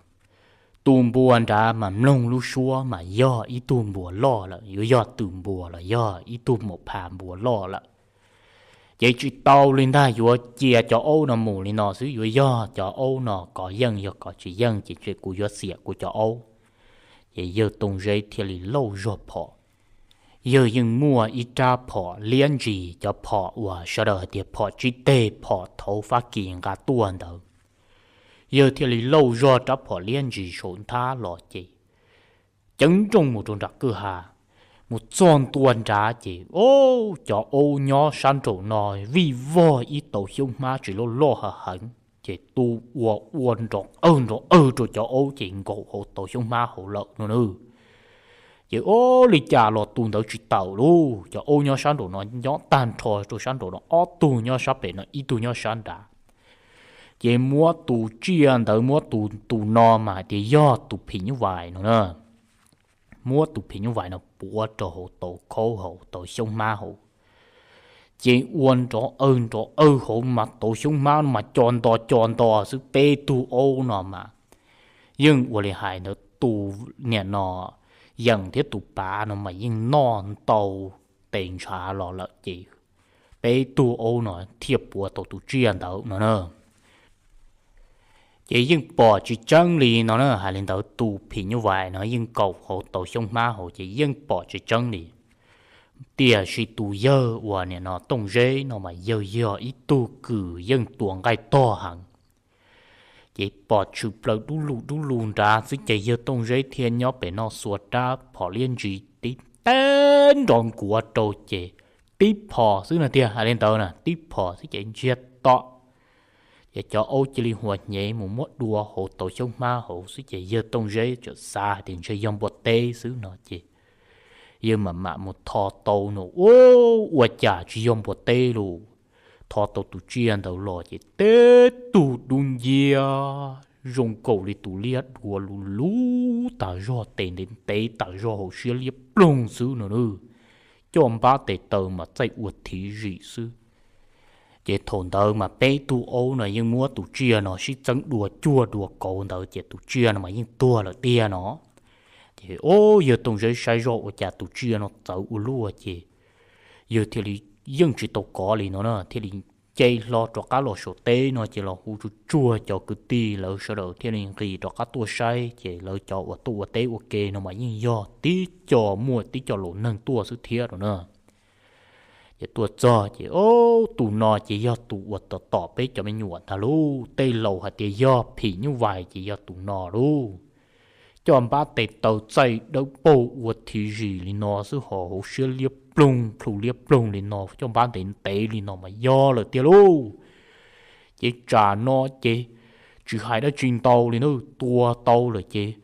tus npua nrad mas mloog lub suab mas yog ib tug npua loj lawm, yuav yog twm npua los yog ib tug maum pha npua loj lawm. Ces tsis tau li ntag, yuav cia cov aub no mus li no xwb, yuav yog cov aub no kov yeej yog kov tsis yeej ces kuv yuav xiam kuv cov aub. Ces yawg Tooj Zeb thiaj li lauj zog phom. Yawg yeej muaj ib rab phom liab ntsis, cov phom uas sawv daws hais tias phom tsib teg, phom thaum Fab Kis nqa tuaj ntawd. Yawg thiaj li lauj zog rab phom liab ntsis saum nthab los ces ceev nrooj mus rau nram kwj ha. Mus txog ntua nrad ces o, cov aub nyob sab nraum no vij vog ib tauv xyoob hmab tsis loj loj ha heev ces tu ua ua nrov awg nrov awg rau cov aub ces nkaum hauv tauv xyoob hmab hauv lawm no na. Ces o, li cas los tus ntawd tsis tawm lauj, cov aub nyob sab nraum no nyob tag nrho rau sab nraum no, ob tug nyob sab pem no ib tug nyob sab nrad. Ces muab tus tsiaj ntawd muab tus, tus no mas hais tias yog tus phim nyuj vais no na, muab tus phim nyuj vais no puav rau hauv tauv khaub hauv tauv xyoob hmab hauv. Ces ua nrov awg nrov awg hauv mas tauv xyoob hmab no mas co nto co nto xwb, peb tug aub no mas yeej ua li hais ntawd, tus niam no yeem thiab tus pav no mas yeej noj ntau tes ntshav los lawm ces peb tug aub no thiaj puav tau tus tsiaj ntawd no na. Ces yeej pom tsis tseeb li no na, hais li ntawd tus phim nyuj vais no yeej kaum hauv tauv xyoob hmab hauv ces yeej pom tsis tseeb li. Tiam sis tus yawg uas niam no Tooj Zeb no mas yawg yog ib tug kws yeej tua nqaij tog heev. Ces pom tshwm plaws dub lug dub lug nrad xwb ces yawg Tooj Zeb thiaj nyob pem no xuas rab phom liab ntsis tib teb nrov nkuav rau ces tib phom xwb no tiag, hais li ntawd na, tib phom xwb ces ntsiag to. Ces cov aub cia li huas hnyev mus muab dua hauv tauv xyoob hmab hauv xwb ces yawg Tooj Zeb txawm xav hais tias ntshe yog npua teb xwb no ces yawg mam mam mus tho tau no, ua cas tsis yog npua teb lus. Tho tau tus tsiaj ntawd los ces teb tug dub nciab zoo nkaus li tus liab dua lug lug tas zog, tes ntev ntev tas zog, hauv siab liab ploog xwb no na. Coj npab tes taw mas txaij ua thiv zim xwb. Ces thaum ntawd mas peb tug aub no yeej muab tus tsiaj no sib txeeb dua cuag dua kauv ntawd ces tus tsiaj no mas yeej tuag lawm tiag no. Ces o, yawg Tooj Zeb saib zoj ua cas tus tsiaj no txawv ua luaj ces yawg thiaj li yeej tsis tau kov li no na, thiaj li nce hlo rov qab los saum teb no ces los hu tsuag tsuag cov kwv tij lawv sawv daws thiaj li nqis rov qab tuaj saib ces lawv cov uas tuaj ua teb ua ke no mas yeej yog tib co muaj tib co laus neeg tuaj xwb thiab no na. Ces tuaj txog ces o, tus no ces yog tus uas tom tom peb cov me nyuam ntag lauj, tej laus hais tias yog phim nyuj vais ces yog tus no lauj. Coj npab tes taw txaij dawb paug ua thiv zim li no xwb ho hauv siab liab ploog plhu liab ploog li no, coj npab ntev ntev li no mas yog lawm tiag lauj. Ces tsam no ces tsis hais dab tsi ntau li na, tua tau lawm ces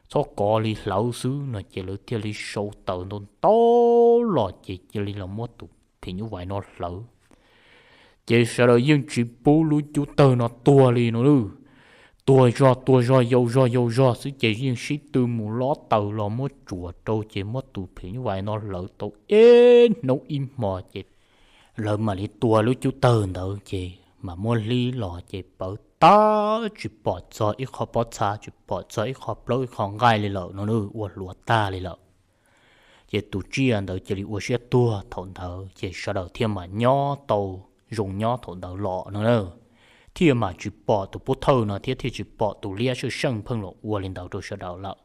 txhob kov li hlawv xwb no ces lawv thiaj li sau taws ntau ntau los ces cia li los muab tus phim nyuj vais no hlawv. Ces sawv daws yeej tsis pub lub cub tawg no tuag li no lawm. Tuag zog tuag zog yau zog yau zog xwb ces yeej sib tw mus lob taws los muab tsuam rau ces muab tus phim nyuj vais no hlawv tau ib hnub ib hmo ces lawv mam li tua lub cub tawg ntawd ces mam muab hlib los ces pawv tag, tsis pom txog ib qho pob txha, tsis pom txog ib qho plaub ib qho nqaij li lawm no, ua hluav tag li lawm. Ces tus tsiaj ntawd cia li ua siab tuag thaum ntawd ces sawv daws thiaj mam nyob tau zoo nyob thaum ntawd los no na. Thiaj mam tsis pom tus pub thawj no thiab thiaj tsis pom tus liab sawj seej pheej los ua li ntawd rau sawv daws lawm.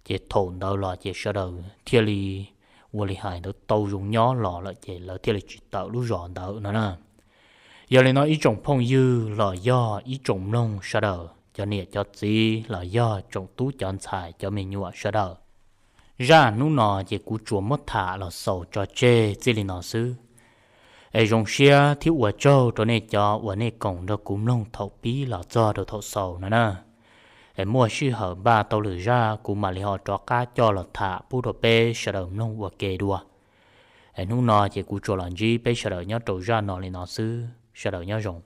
Ces thaum ntawd los ces sawv daws thiaj li ua li hais ntawd tau zoo nyob los lawm ces lawv thiaj li tsis tawm lub zos ntawd no na. Yog li no ib tsoom phooj ywg los yog ib tsoom mloog sawv daws, cov niam cov txiv los yog tsoom tub cov ntxhais cov me nyuam sawv daws, zaj hnub no ces kuv tsuas muab tham los xaus tso tseg txij li no xwb. Es zoo siab thiab ua tsaug rau nej cov uas nej koom nrog kuv mloog thaum pib los txog rau thaum xaus no na. Es muaj sij hawm npaj tau lwm zaj kuv mam li ho rov qab coj los tham pub rau peb sawv daws mloog ua ke dua. Es hnub no ces kuv tsuas los ntsib peb sawv daws nyob rau zaj no li no xwb, sawv daws nyob zoo.